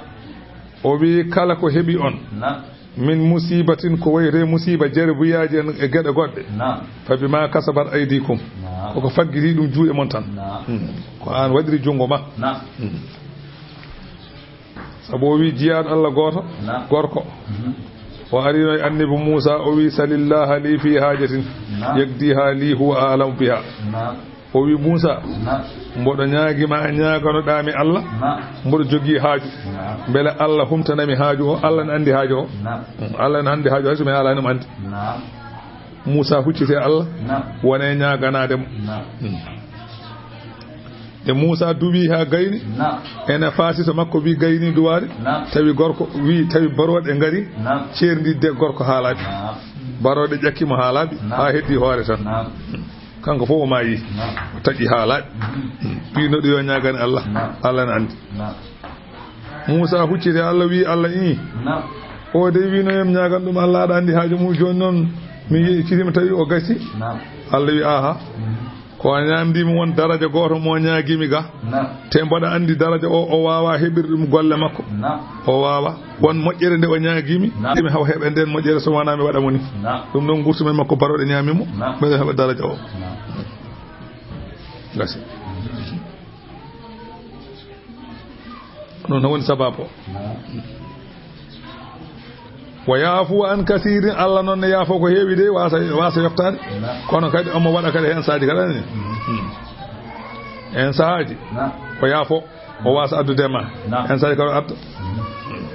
O wi kala ko heɓi on. Naam. Min musibatin, ko wayre musiba, jarabuyaaji en e geɗe goɗɗe. Naam. Fa bima kasabat aydikum. Naam. Koko faggiri ɗum juuɗe mon tan. Naam. Hmm. Ko aan waɗiri junngo ma. Naam. Hmm. Sabu o wi jiyaaɗo Allah gooto, naam, gorko. Mhm. O arino e annabi Muusa, o wi, "Salillaha li fi hajatin, naam, yaqdiha li huwa a'lamu biha." Naam. O wi, "Muusa, naam, mboɗo ñaagi ma, ñaaganoɗaa mi Allah, naam, mboɗo jogii haaju. Naam. Mbele Allah humtanami haaju o, Allah ne anndi haaju o." Naam. Mm, Allah ne anndi haaju o, hay so mi haalaani mo anndi. Naam. Muusa hucciti e Allah, naam, wone ñaaganaade mo. Naam. Mm. Nde Muusa duwii haa gayni, naam, ene faasito makko wi gayni duwaade, naam, tawi gorko wi, tawi barooɗe ngari, naam, ceerndi de gorko haalaaɓe. Naam. Barooɗe ƴakki mo haalaaɓe, naam, haa heddi hoore tan. Naam. Kanko fof o maayi. Naam. O taƴi haalaaɓe. Mhm. Wi noɗo yo ñaagane Allah. Naam. Allah ne anndi. Naam. Muusa hucciti, Allah wi, Allah ii. Naam. O de wino yem ñaagan ɗum Allah, aɗa anndi haaju mum, jooni noon mi yeccitiima tawi o gasi. Naam. Allah wi, aha. Mhm. Ko a ñaamdiimi won daraja gooto mo ñaagiimi ga. Naam. Te mboɗa anndi daraja o, o waawaa heɓirde ɗum golle makko. Naam. O waawaa. Won moƴƴere nde o ñaagiimi. Naam. Mi haw heɓa ndeen moƴƴere so wonaa mi waɗa mo ni. Naam. Ɗum noon ngurtu men makko barooɗe ñaami mo. Naam. Mbeɗa heɓa daraja o. Naam. Gasi. Ɗum noon woni sababu o. Naam. Wa yaafu an kasiirin, Allah noon ne yaafo ko heewi de, waasa, waasa yottaade. Naam. Kono kadi omo waɗa kadi heen saaji kala ne. Mm. Heen sahaaji. Naam. O yaafo, o waasa addude ma. Naam. Heen saaji kala adda. Mm.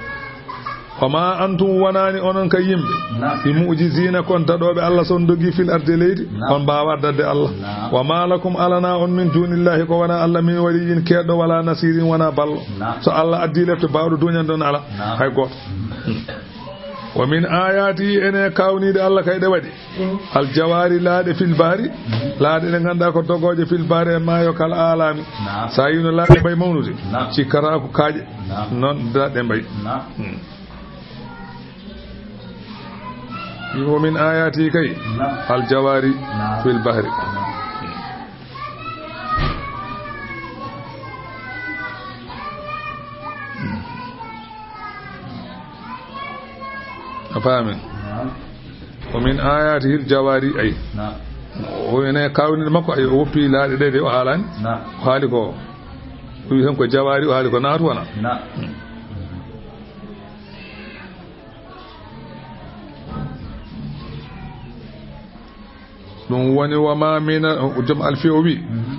Wa ma antum, wonaani onon ka yimɓe. Naam. Bi mu'jiziina, kon daɗooɓe Allah so on dogi fil ardi e leydi. Naam. On mbaawaa daɗde Allah. Naam. Wa ma lakum, alanaa on min duunillaahi ko wonaa Allah min waliyyin keedɗo wala nasiirin wonaa ballo. Naam. So Allah addi lepte baawɗo duñande on ala. Naam. Hay gooto. Wa min ayatihi, ene kawniiɗe Allah kay ɗe waɗi. Al jawaari laaɗe fil bahri. Laaɗe ɗe ngannduɗaa ko dogooje fil bahri e maayo kal alami. Naam. So a yiino laaɗe mbay mawnude. Naam. Cikkata ko kaaƴe. Naam. Noon laaɗe mbay. Naam. Hmm. Wa min ayati kay. Naam. Al jawaari. Naam. Fil bahri. Naam. A faami? Naam. Wa min ayatihi al jawaari, ay. Naam. O ene kawniiɗe makko, ay, o woppi laaɗe ɗe de, o haalani? Naam. O haali ko, o wi tan ko jawaari, o haali ko naatu wona? Naam. Hmm. Ɗum woni wa ma mina, joom Alfiya o wi. Mhm.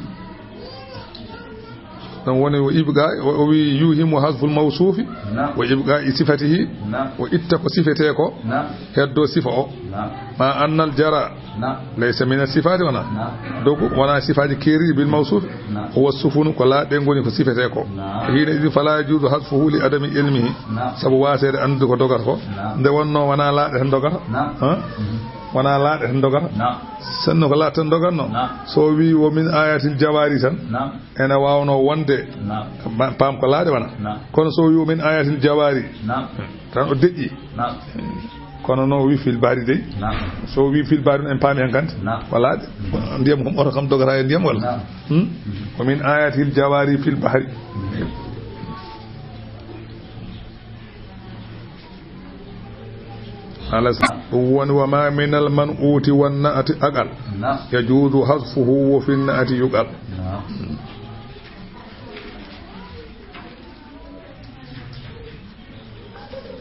Ɗum woni o ibqa, o, o wi yuhimu hasful mawsufi, naam, wa ibqa i sifatihi, naam, o itta ko sifete ko, naam, heddo sifa o. Naam. Ma annal jara, naam, laysa mina sifati wona. Naam. Dogu wona sifaji keeriɗi bil mawsufi. Naam. Huwa sufunu, ko laaɗe ngoni ko sifete ko. Naam. Hina idin fala yajuzu hasfuhu li adami ilmihi. Naam. Sabu waseede anndude ko dogata ko. Naam. Nde wonno wona laaɗe tan dogata. Naam. Ha? Mhm. Wona laaɗe tan dogata. Naam. Sinno ko laaɗe tan dogatno. Naam. So wi wo min ayatil jawari tan. Naam. Ene wawno wonde. Naam. Ma-, paam ko laaɗe wona. Naam. Kono so wi wo min ayatil jawari. Naam. Tan o deƴƴi. Naam. Kono no wi fil bahri dey. Naam. So wi fil bahri en paami hen kante. Naam. Ko laaɗe. Ndiyam kam oto kam dogata e ndiyam walla? Naam. Hmm? Ko min ayatil jawari fil bahri. Ala sa-, ɗum woni wa ma minal man'uti wan na'ati aqal. Naam. Yajuzu hasfuhu wa fin na'ati yuqal. Naam.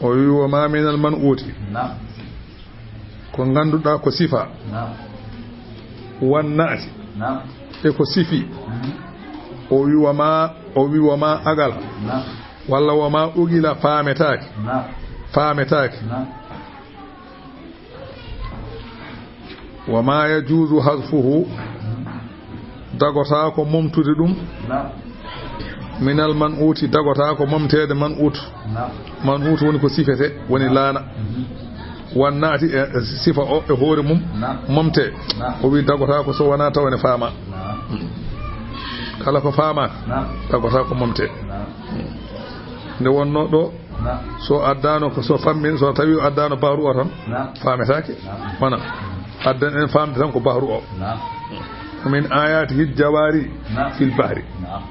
O wi: "Wa ma minal man'uti." Naam. Ko ngannduɗaa ko sifa. Naam. Wan na'ti. Naam. E ko sifi. Mhm. O wi: "Wa ma," o wi: "Wa ma aqala." Naam. Walla: "Wa ma uqila," faametaake. Naam. Faametaake. Naam. "Wa ma yajuzu hazfuhu," dagotaako momtude ɗum. Naam. "Minal man'uti," dagotaako momteede man'ut. Naam. Man'ut woni ko sifete, woni laana. Mhm. Wan na'ti e, e sifa o e hoore mum, naam, momte. Naam. O wi dagotaako so wonaa tawa ene faama. Naam. Kala ko faamaaka, naam, dagotaako momte. Naam. Nde wonnoo ɗo, naam, so addaano ko, so fammin, so tawi o addaano bahru o tan, naam, faametaake. Naam. Wona. Addan en faamde tan ko bahru o. Naam. "Wa min ayatihi al-jawari, naam, fil bahri." Naam.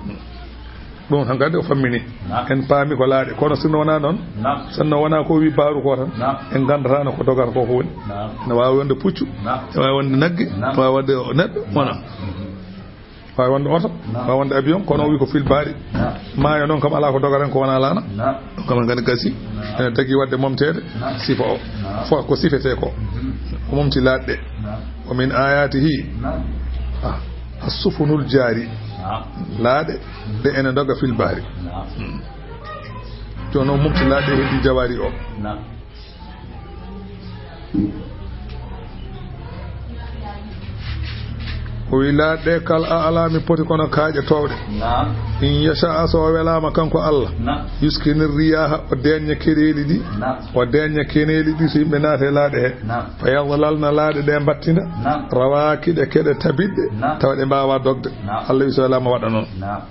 Ɗum tan kadi o fammini. Naam. En paami ko laaɗe. Kono sinno wonaa noon, naam, sinno wonaa ko wi bahru ko tan, naam, en nganndataano ko dogata ko ko woni. Naam. Ne waawi wonde puccu, naam, ne waawi wonde nagge, naam, ne waawi wonde neɗɗo, wona. Mhm. Waawi wonde oto, naam, waawi wonde avion, kono o wi ko fil bahri. Naam. Maayo noon kam alaa ko dogata en ko wonaa laana. Naam. Ɗum kam en kadi gasi. Naam. Ene dagi waɗde momteede, naam, sifa o. Naam. Fof ko sifetee ko. Mhm. O momti laaɗe. Naam. "Wa min ayatihi." Naam. Ah, as-sufunul jari. Naam. Laaɗe ɗe ene ndoga fil bahri. Naam. Hmm. Jooni o momti laaɗe heddi jawari o. Naam. O wi laaɗe kal a'lami poti kono kaaƴe toowɗe. Naam. In yasha'a, so o welaama kanko Allah. Naam. Yuskinir riyaha, o deeƴna kereeli ɗi. Naam. O deeƴna keneeli ɗi so yimɓe naati e laaɗe he. Naam. Fa yadlalna, laaɗe ɗe mbattinda. Naam. Rawakiɗe, keɗe tabitɗe. Naam. Tawa ɗe mbaawaa dogde. Naam. Allah wi so welaama waɗa noon. Naam.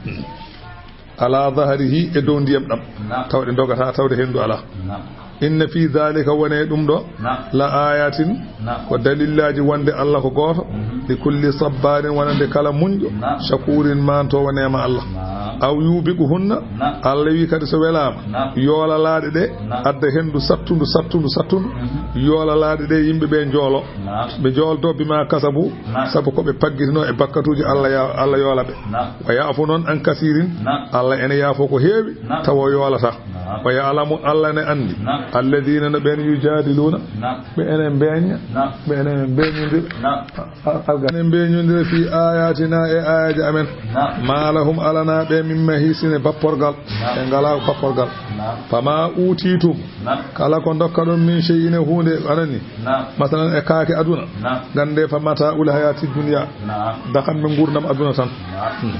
Ala zahrihi, e dow ndiyam ɗam. Naam. Tawa ɗe ndogataa, tawde henndu alaa. Naam. Inna fi dhalika, woni e ɗum ɗo, naam, la ayatin, naam, ko dalillaaji wonde Allah ko gooto, mhm, li kulli sabbarin, wonande kala muñɗo, naam, shakurin, maantoowo neema Allah. Naam. Aw yubiquhunna, naam, Allah wi kadi so welaama, naam, yoola laaɗe ɗe, naam, adda henndu sattundu, sattundu, sattundu, mhm, yoola laaɗe ɗe yimɓe ɓe njoolo. Naam. Ɓe njooldo bima kasabu, naam, sabu ko ɓe paggitinoo e bakkatuuji, Allah ya-, Allah yoola ɓe. Naam. Wa ya'fu noon an kasirin, naam, Allah ene yaafo ko heewi, naam, tawa o yoolata. Naam. Wa ya'lamu, Allah ne anndi, naam, alladhina, no ɓeen, yujadiluna, naam, ɓe ene mbeeña, naam, ɓe ene mbeeñondira, naam, a-, a-, ene mbeeñondira fi ayatina, e ayaaji amen. Naam. Ma lahum, alana ɓe, min mahisine, bapporgal. Naam. Ɓe ngalaa bapporgal. Naam. Fama utitum, naam, kala ko ndokkaɗon, min shay'in, e huunde, anani. Naam. Masalan, e kaake aduna. Naam. Gannde, fa mata'ul hayati dunya. Naam. Dakamɓe nguurndam aduna tan. Naam. Hmm.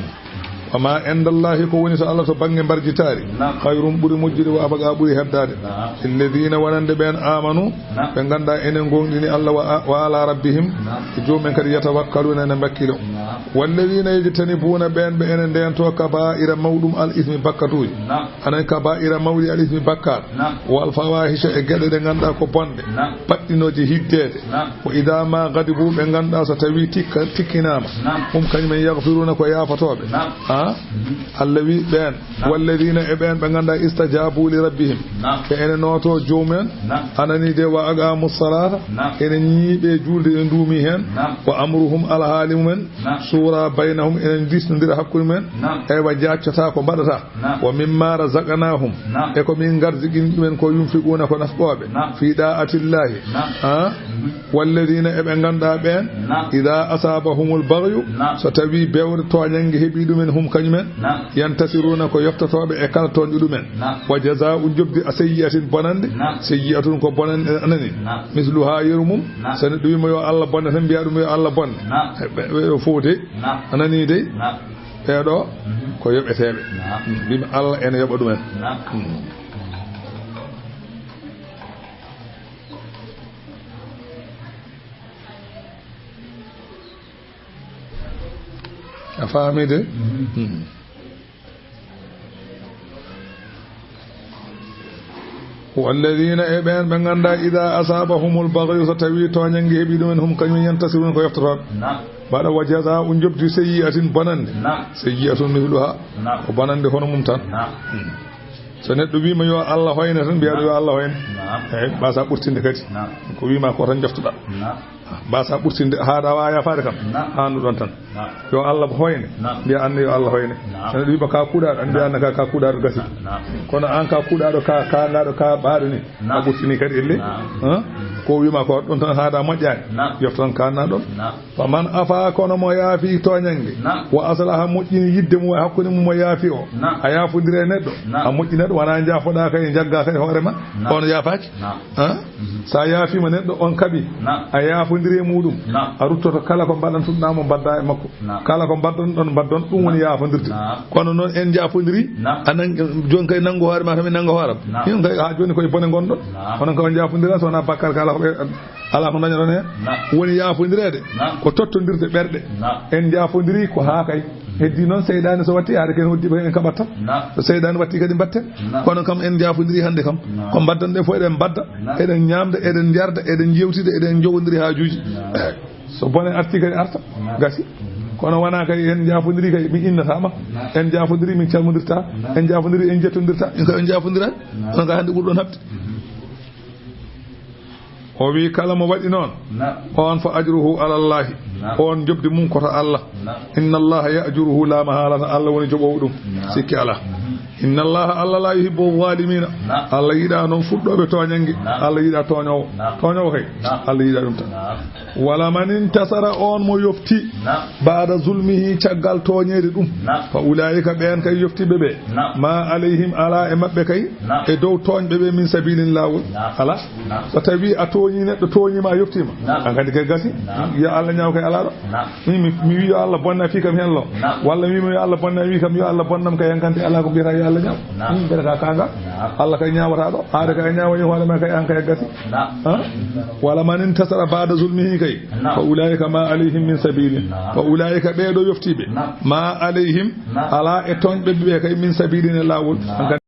Wa ma indallahi, ko woni so Allah to bannge mbarjitaari. Naam. Khayrun, ɓuri moƴƴude, wa abqa, ɓuri heddaade. Naam. Lilladhina, wonande ɓeen, amanu, naam, ɓe ngannduɗaa ene ngoongɗini Allah, wa, wa ala rabbihim, naam, e joomum en kadi, yatawakkaluna, ene mbakkilo. Naam. Walladhina yajtanibuna, ɓeen ɓe ene ndeento, kaba'ira, mawɗum al ismi, bakkatuuji. Naam. Anan kaba'ira, mawɗi al ismi, bakkaat. Naam. Wal fawahisha, e geɗe ɗe ngannduɗaa ko bonɗe. Naam. Baɗɗinooje hiddeede. Naam. Wa idha ma ghadibu, ɓe ngannduɗaa so tawi tikka-, tikkinaama. Naam. Hum, kañum en, yaghfiruna, ko yaafotooɓe. Naam. Ah? Mhm. Allah wi ɓeen. Naam. Walladhina, e ɓeen ɓe ngannduɗaa, istajabu li rabbihim. Naam. Ɓe ene nooto joomum en. Naam. Anani de, wa aqamu salata. Naam. Ene ñiiɓe juulde, ene nduumi heen. Naam. Wa amruhum, alhaali mum en. Naam. Shura baynahum, ene diisnondira hakkunde mum en. Naam. Eywa, jaaccotaa ko mbaɗata. Naam. Wa mimma razaqnahum. Naam. E ko min ngarziqini ɗumen ko, yunfiquna, ko nafqooɓe. Naam. Fi da'atillahi. Naam. Ah? Mhm. Walladhina, e ɓe ngannduɗaa ɓeen, naam, idha asabahumul baghyu, naam, so tawi bewre, tooñannge, heɓi ɗumen, hum, kañum en, naam, yantasiruna, ko yoftotooɓe e kala tooñɗo ɗumen. Naam. Wa jaza'u, njoɓdi, a sayyi'atin, bonannde, naam, sayyi'atun, ko bonannde, anani. Naam. Misluha, yeru mum. Naam. So neɗɗo wiima yo Allah bonne tan, mbiya ɗum yo Allah bonne. Naam. Ɓe, ɓe, ɓe fof de. Naam. Anani de. Naam. Ɓeeɗo, mhm, ko yoɓeteeɓe. Naam. Mbimi Allah ene yoɓa ɗumen. Naam. Mm. A faami de? Mhm. Mm. Walladhina, e ɓeen ɓe ngannduɗaa, idha asabahumul baghyu, so tawi tooñannge heɓi ɗumen, hum, kañum, yantasiruna, ko yoftotooɓe. Naam. Mbaɗa, wa jaza'u, njoɓdi, sayyi'atin, bonannde. Naam. Sayyi'atun mithluha. Naam. Ko bonannde hono mum tan. Naam. Hmm. So neɗɗo wiima yo Allah hoyne tan, mbiya ɗum yo Allah hoyne. Naam. Eey, mbasa ɓurtinde kadi. Naam. Ko wiima ko tan joftoɗaa. Naam. Mbasa ɓurtinde, haaɗa waawa yaafaade kam. Naam. Haandu ɗon tan. Naam. Yo Allah hoyne. Naam. Mbiya anne yo Allah hoyne. Naam. Ene ɗum wiɓa ka kuuɗaaɗo, an mbiya anne ka, ka kuuɗaaɗo gasi. Naam. Kono an ka kuuɗaaɗo ka, kaanaaɗo ka ɓaaɗo ni. Naam. A ɓurtini kadi elle. Naam. Han? Ko wiima ko ɗon tan haaɗa moƴƴaani. Naam. Yoftan kaanaa ɗon. Naam. Fa man afa, kono mo yaafi tooñannge. Naam. Wa aslaha, moƴƴini yidde mum e hakkunde mum mo yaafi o. Naam. A yaafondire e neɗɗo. Naam. A moƴƴina ɗum, wona njaafoɗaa kay, njaggaa kay hoore ma. Naam. On yaafaaki. Naam. Han? Mhm. So a yaafiima neɗɗo, on kaɓi. Naam. A yaafondiri e muɗum. Naam. A ruttoto kala ko mbaɗantuɗaa mo, mbaddaa e makko. Naam. Kala ko mbaɗɗon ɗon, mbaɗɗon, ɗum woni yaafondirde. Naam. Kono noon en njaafondirii, naam, a nang-, jooni kay nanngu hoore ma, kam mi nannga hooram. Naam. Min kay haa jooni koye bone ngonɗon. Naam. Kono kay on njaafondiraa, so wonaa bakkar kala ko ɓe, alaa ko dañoɗon heen. Naam. Woni yaafondireede, naam, ko tottondirde ɓerɗe. Naam. En njaafondirii ko haa kay. Heddii noon seyɗaani so watti, haade ko en uddiiɓe en kaɓat tan. Naam. So seyɗaani watti kadi mbaɗten. Naam. Kono kam en njaafondirii hannde kam. Naam. Ko mbaɗdanɗen fof eɗen mbadda, naam, eɗen ñaamda, eɗen njarda, eɗen njowondiri haajuuji. Eɗen njowondiri haajuuji. Naam. Eey. So bone artii kadi arta. Naam. Gasi. Mhm. Kono wonaa kay en njaafondirii kay mi innataa ma. Naam. En njaafondirii min calmondirtaa. Naam. En njaafondirii en njettondirtaa. En kay en njaafondiraa. Naam. Kono kay hannde ɓurɗon haɓde. Mhm. O wi kala mo waɗi noon, naam, on fa ajruhu ala Allahi. Naam. On njoɓdi mum ko to Allah. Naam. Inna Allaha ya'juruhu, laa mahalata Allah woni joɓoowo ɗum. Naam. Sikki alaa. Mhm. Inna Allaha, Allah, laa yuhibbu zalimina. Naam. Allah yiɗaa noon fuɗɗooɓe tooñannge. Naam. Allah yiɗaa tooñoowo. Naam. Tooñoowo kay, naam, Allah yiɗaa ɗum tan. Naam. Wala man intasara, on mo yofti. Naam. Baada zulmihi, caggal tooñeede ɗum. Naam. Fa ulaa'ika, ɓeen kay yoftiiɓe ɓe. Naam. Ma alayhim, alaa e maɓɓe kay. Naam. E dow tooñɓe ɓe min sabilin laawol. Naam. Alaa. Naam. So tawii a tooñii neɗɗo, tooñii ma, a yoftii ma. Naam. An kadi kay gasi. Naam. Yo Allah ñaaw kay alaa ɗo. Naam. Min mi, mi wii yo Allah bonna fii kam heen lo. Naam. Walla mi wii yo Allah bonna, wii kam yo Allah bonnam kay, an kadi alaa ko mbiyata yo Allah ñaaw. Naam. Min mbiyata ka kaanga. Naam. Allah kay ñaawataa ɗo. Aade kay a ñaawanii hoore ma kay, an kay a gasi. Naam. Han? Wala man intasara baada zulmihi kay. Naam. Fa ulaa'ika ma alayhim min sabilin. Naam. Fa ulaa'ika, ɓee ɗo yoftiiɓe. Naam. Ma alayhim, naam, alaa e tooñɓe ɓe kay min sabilin e laawol. Naam.